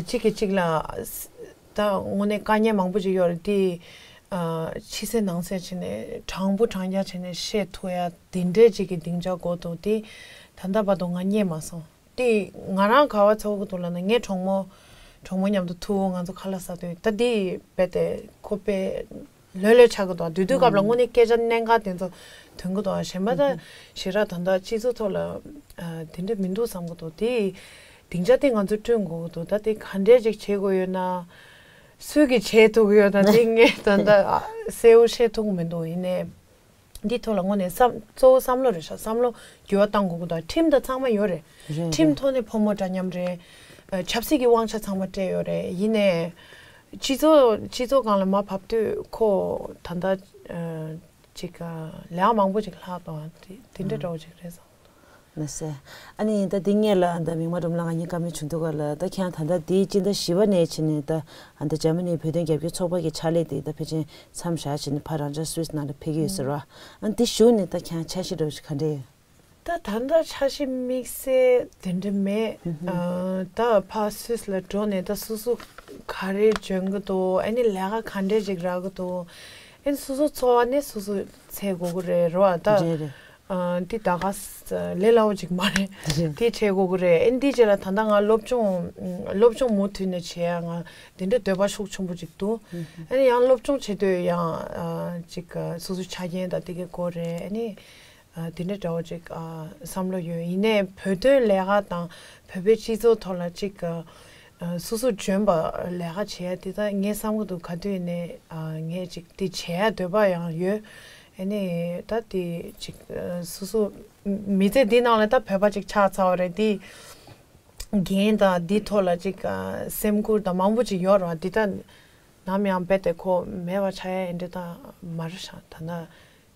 གཅིག་གིས་གཅིག་ལ་ད་དངོས་གནས་དཀའ་ངལ་མང་པོ་ཅིག་ཡོད་རེད། དེ་ཨ། ཕྱི་གསལ་ནང་གསལ་བྱས་ནས་དྲང་པོ་དྲང་རྐྱང་བྱས་ནས་བཤད་ཐུབ་ཡ་དེ་འདྲའི་ཅིག་གི་སྡིངས་ཆ་དགོས་འདུག་དེ་ད་ལྟ་བར་དུ་ང་རྙེད་མ་སོང་། དེ་ང་རང་ག་བ་ཚོར་གི་འདུག་ལབ་ན། ངའི་གྲོགས་མོ་གྲོགས་མོ་མཉམ་དུ་ཐུག་ང་ཚོ་ཁ་ལག་ཟ་དུས་ད་དེ་རྦད་དེ་ཁོ་དཔེ་ལྷོད་ལྷོད་ཆགས་ཀྱི་འདུག་དུས་དུས་སྐབས་ལ་དངོས་གནས་སྐད་ཆ་གནད་འགག་དེ་ཚོ་ཐོན་གྱི་འདུག་གཞན་པ་ད་ཞེ་དྲག་ད་ལྟ་སྤྱི་ཚོགས་ཐོག་ལ་ཨ། དེ་འདྲ་མི་འདུག་བསམ་གྱི་འདུག་དེ་སྡིངས་ཆ་དེ་ང་ཚོས་བསྐྲུན་དགོས་ཀྱི་འདུག་ད་དེ་ག་འདྲས་ཅིག་བྱེད་དགོས་ཡོད་ན། སུ་གིས་བྱེད་ཐུབ་ཀྱི་ཡོད་ན་དེ་ངས་ད་ལྟ་གསལ་པོ་བཤད་ཐུབ་ཀྱི་མི་འདུག་ཡིན་ནའི་འདི་ཐོག་ལ་དངོས་གནས་བསམ། གཙོ་བོ་བསམ་བློ་རེད་ཤག་བསམ་བློ་འགྱུར་བ་གཏང་དགོས་ཀྱི་འདུག་ཁྲིམས་དང་ཚང་མ་ཡོད་རེད། རེད་ཁྲིམས་རེད། ཐོག་ནས་ཕོ་མོ་འདྲ་མཉམ་རེད། ཨ། ཆབ་སྲིད་ཀྱི་དབང་ཆ་ཚང་མ་སྤྲད་ཡོད་རེད། ཡིན་ནའི་སྤྱི་ཚོགས་སྤྱི་ཚོགས་སྒང་ལ་མར་བབས་དུས་ཁོ་ད་ལྟ་ཨ། ཅིག་ལས་ཀ་མང་པོ་ཅིག་ལྷག་འདུག་དེ་དེ་འདྲ་འདྲ་བོ་ཅིག་རེད་བསམ་འདུག་ལགས་སེ། ཨ་ནི་ད་འདི་སྔོན་ལ་ད་མིག་དམར་སྒྲོལ་མ་ལགས་ང་གཉིས་བཀའ་མོལ་བྱུང་དུས་སྐབས་ལ། ད་ཁྱེད་རང་ད་ལྟ་འདིའི་སྤྱི་ཟླ་བཞི་པ་ནས་བྱས་ནས་ད་ཨ། ད་འཇར་མ་ནིའི་བོད་དོན་རྒྱབ་སྐྱོར་ཚོགས་པ་གི་ཕྱག་ལས་དེ་ད་ཕལ་ཆེར་མཚམས་བཞག་བྱས་ནས་ཕར་རང་འཇགས་སུད་སི་ནང་ལ་ཕེབས་ཀྱི་ཡོད་ཟེར་བ། ཨ། འདི་གཞུག་ནས་ད་ཁྱེད་རང་འཆར་གཞི་འདྲ་བོ་ཞིག་ག་འདྲ་ཡོད། ད་ད་ལྟ་འཆར་གཞི་དམིགས་བསལ་དེ་འདྲ་མེད། ཨ། ད་ཕར་སུད་སི་ལ་འགྲོ་ནས་ད་སོ་སོ་ག་རེ་འཇོན་གི་འདུག་ཨ་ནི་ལས་ཀ་ག་འདྲས་ཅིག་རག་གི་འདུག་ཨ་ནི་སོ་སོ་འཚོ་བ་ནི་སོ་སོ་འཚོལ་དགོས་ཀྱི་རེད་རོ། ད་རེད་རེད། ཨ། འདི་ད་ག་ས་ལས་སླ་བོ་ཅིག་མ་རེད། རེད། འདི་བྱེད་དགོས་ཀྱི་རེད། ཨ་ནི་འདི་རྗེས་ལ་ད་ལྟ་ང་སློབ་སྦྱོང་སློབ་སྦྱོང་མུ་མཐུད་ནས་བྱེད་ཡ་ང་འདི་འདྲ་འདོད་པ་ཤུགས་ཆེན་པོ་ཅིག་འདུག་ཨ་ནི་ཡང་སློབ་སྦྱོང་བྱེད་དུས་ཡང་ཨ། ཅིག་སོ་སོའི་ཆ་རྐྱེན་དང་དེ་གའི་སྐོར་རེད། ཨ་ནི། ཨ། དེ་འདྲ་འདྲ་བོ་ཅིག་ཨ། བསམ་བློ་ཡོད། ཡིན་ནའི་བོད་དོན་ལས་ཀ་དང་བོད་པའི་སྤྱི་ཚོགས་ཐོག་ལ་ཅིག་ཨ། སོ་སོ་འཇོན་པ་ལས་ཀ་བྱེད་ཡ་དེ་ད་ངས་བསམ་གྱི་འདུག་ག་དུས་ཡིན་ནའི་ཨ། ངས་ཅིག་དེ་བྱེད་ཡ་འདོད་པ་ཡང་ཡོད། ཨ་ནི་ད་དེ་ཅིག་ཨ། སོ་སོ་མི་ཚེ་འདི་ནང་ལ་ད་བོད་པ་ཅིག་ཆགས་ཚར་བ་རེད། དེ་འགན་དང་འདི་ཐོག་ལ་ཅིག་ཨ། སེམས་ཁུར་དང་མང་པོ་ཅིག་ཡོད་རེད་བ། འདི་ད་ནམ་ཡང་རྦད་དེ་ཁོ་མེད་པ་ཆགས་ཡ་ཨེ་འདྲ་ད་མ་རེད་ཤག་ད་ན།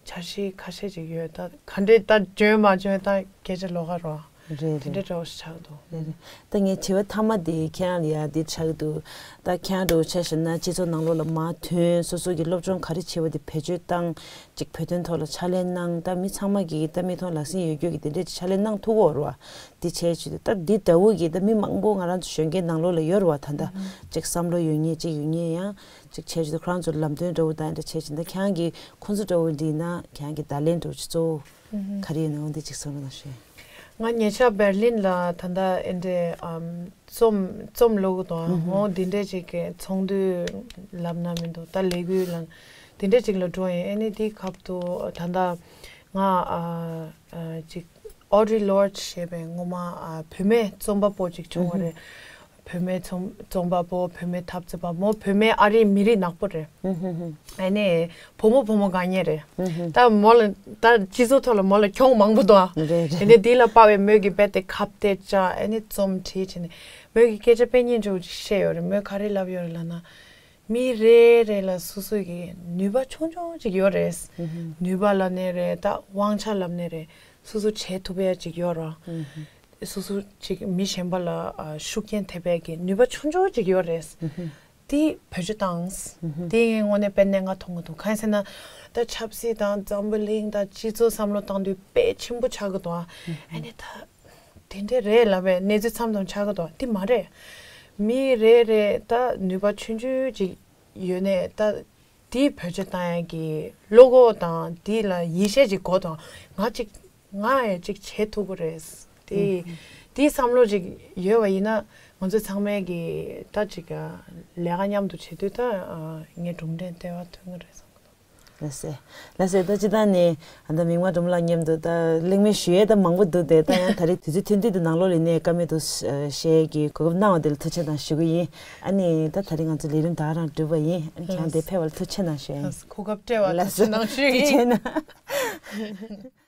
འཆར་གཞི་ཁ་ཤས་ཅིག་ཡོད། ད་ག་འདྲས་ད་འཇོན་མ་འཇོན་ད་སྐད་ཆ་ལོགས་ཀ་རོ། རེད་དེ་འདྲས་རེད། འདྲ་བོ་ཞིག་ཆགས་འདུག་རེད་རེད། ད་ངའི་དྲི་བ་མཐའ་མ་དེ་ཁྱེད་རང་ལ་ཡ་འདི་ཆགས་ཀྱི་འདུག་ད་ཁྱེད་རང་འདྲ་བོ་ཆ་བཞག་ན་སྤྱི་ཚོགས་ནང་ལོགས་ལ་མར་ཐོན། སོ་སོ་གི་སློབ་སྦྱོང་ག་རེ་བྱས་པ་དེ་བེད་སྤྱོད་བཏང་། ཅིག་བོད་དོན་ཐོག་ལ་ཕྱག་ལས་གནང་། ད་མི་ཚང་མ་གིས་ད་མིག་མཐོང་ལག་ཟིན་ཡོད་རྒྱུ་གི་དེ་འདྲས་ཅིག་ཕྱག་ལས་གནང་ཐུབ་ཀྱི་ཡོད་རེད་བ། དེ་བྱས་བྱས་ད་འདི་འདྲ་བོ་གི་ད་མི་མང་པོ་ང་རང་ཚོ་གཞོན་སྐྱེས་ནང་ལོགས་ལ་ཡོད་རེད་བ། ད་ད་ཅིག་བསམ་བློ་ཡོད་མཁན་ཅིག་ཡོད་མཁན་ཡང་། ཅིག་བྱས་བྱས་ཁོ་རང་ཚོ་ལམ་སྟོན་འདྲ་བོ་དང་འདྲ་བྱས་བྱས་ད་ཁྱེད་རང་གིས་ཁོང་ཚོ་འདྲ་བོ་འདྲི་ན་ཁྱེད་རང་གི་བརྡ་ལན་འདྲ་བོ་ཅིག་གཙོ་བོ་ག་རེ་ཡོད་ན་འོ་འདི་ཅིག་གསུང་རོགས་གནང་ཞུ། ང་ཉེ་ཆར་འབར་ལིན་ལ་ད་ལྟ་ཨེ་འདྲས་ཨམ་རྩོམ་རྩོམ་ཀློག་གི་འདུག་ཨ། འོ་འདི་འདྲས་ཅིག་གི་ཚོགས་འདུ་ལབ་ན་མི་འདུག་ད་ལས་འགུལ་ལ་འདི་འདྲས་ཅིག་ལ་འགྲོ་ཡིན། ཨེ་ནི་དེའི་སྐབས་དུ་ད་ལྟ་ང་ཨ་ཨ་ཅིག་ཨོ་ཌི་རི་ལོར་ཌི་ཞེས་པའི་སྔོན་མ་ཨ་བུད་མེད་རྩོམ་པ་པོ་ཅིག་བྱུང་བ་རེད། བུད་མེད་རྩོམ་རྩོམ་པ་པོ། བུད་མེད་འཐབ་རྩོད་པ། མོ་བུད་མེད་ཨ་རིའི་མི་རིགས་ནག་པོ་རེད། ཨ་ནི་བུ་མོ་བུ་མོ་དགའ་ཉེ་རེད། ད་མོ་ལ་ད་སྤྱི་ཚོགས་ཐོག་ལ་མོ་ལ་གྱོང་མང་པོ་འདུག་ཨ། རེད་རེད། ཨ་ནི་དེ་ལ་དཔག་པའི་མོས་ཀྱི་རྦད་དེ་ཁ་གཏད་བཅག་ཨ་ནི་རྩོམ་བྲིས་བྱས་ནས་མོས་ཀྱི་སྐད་ཆ་དཔེ་སྙིང་རྗེ་པོ་ཅིག་བཤད་ཡོད་རེད། མོས་ག་རེ་ལབ་ཡོད་རེད་ལབ་ན། མི་རེ་རེ་ལ་སོ་སོ་གི་ནུས་པ་ཆུང་ཆུང་ཅིག་ཡོད་རེད། ནུས་པ་ལབ་ནའི་རེད། ད་དབང་ཆ་ལབ་ནའི་རེད། སོ་སོ་བྱེད་ཐུབ་ཡ་ཅིག་ཡོད་རེད། སོ་སོ་ཅིག་མི་གཞན་པ་ལ་ཨ་ཤུགས་རྐྱེན་ཐེབས་ཡ་གི་ནུས་པ་ཆུང་ཆུང་ཅིག་ཡོད་རེད། དེ་བེད་སྤྱོད་བཏང་། དེ་ངས་དངོས་གནས་དཔེ་གནད་འགག་མཐོང་གི་འདུག་གང་ཡིན་ཟེར་ན། ད་ཆབ་སྲིད་དང་འཛམ་བུ་གླིང་དང་སྤྱི་ཚོགས་བསམ་བློ་བཏང་དུས་དཔེ་ཆེན་པོ་ཆགས་ཀྱི་འདུག་ཨ། ཨ་ནི་ད་དེ་འདྲས་རེད་ལབ་པའི་གནས་ཚུལ་མཚམས་མཚམས་ཆགས་ཀྱི་འདུག་དེ་མ་རེད། མི་རེ་རེ་ད་ནུས་པ་ཆུང་ཆུང་ཅིག་ཡོད་ནས་ད་ དེའི་བེད་སྤྱོད་བཏང་ཡག་གི་བློ་ཁོག་དང་དེ་ལ་ཡིད་ཆེས་ཅིག་དགོས་དང་། ང་ཅིག་ང་ཡང་ཅིག་བྱེད་ཐུབ་ཀྱི་རེད། དེ་དེའི་བསམ་བློ་ཅིག་ཡོད་པ་ཡིན་ན། ང་ཚོ་ཚང་མས་ཀྱི་ད་ཅིག་ལས་ཀ་མཉམ་དུ་བྱེད་དུས་ད་ངས་གྲུབ་འབྲས་སྟེར་བ་ཐོན་གྱི་རེད་བསམ་གྱི་འདུག་ལགས་སེ། ལགས་སེ། ད་སྤྱིར་བཏང་ནས་ཨ་ད་མིག་དམར་སྒྲོལ་མ་ལགས་མཉམ་དུ་ད་གླེང་མོལ་ཞུ་ཡས་ད་མང་པོ་འདུག་སྟེ། ད་ཡང་ད་རེས་དུས་ཚོད་ཐུང་ཐུང་དུ་ནང་ལོགས་ལ་ནས་བཀའ་མོལ་དུ་བཤད་ཀྱི་གོ་སྐབས་གནང་བ་དེ་ལ་ཐུགས་རྗེ་ཆེ་གནང་ཞུ་གི་ཡིན། ཨ་ནི་ད་ད་རེས་ང་ཚོ་ལས་རིམ་ད་ག་རང་གྲུབ་པ་ཡིན། ཨ་ནི་ཁྱེད་རང་འདིར་ཕེབས་པ་ལ་ཐུགས་རྗེ་ཆེ་གནང་ཞུ་ཡིན། གོ་སྐབས་སྤྲད་པ་ལགས་སེ། ཐུགས་རྗེ་ཆེ་གནང་ཞུ་ཡིན། ཐུགས་རྗེ་ཆེ་གནང་།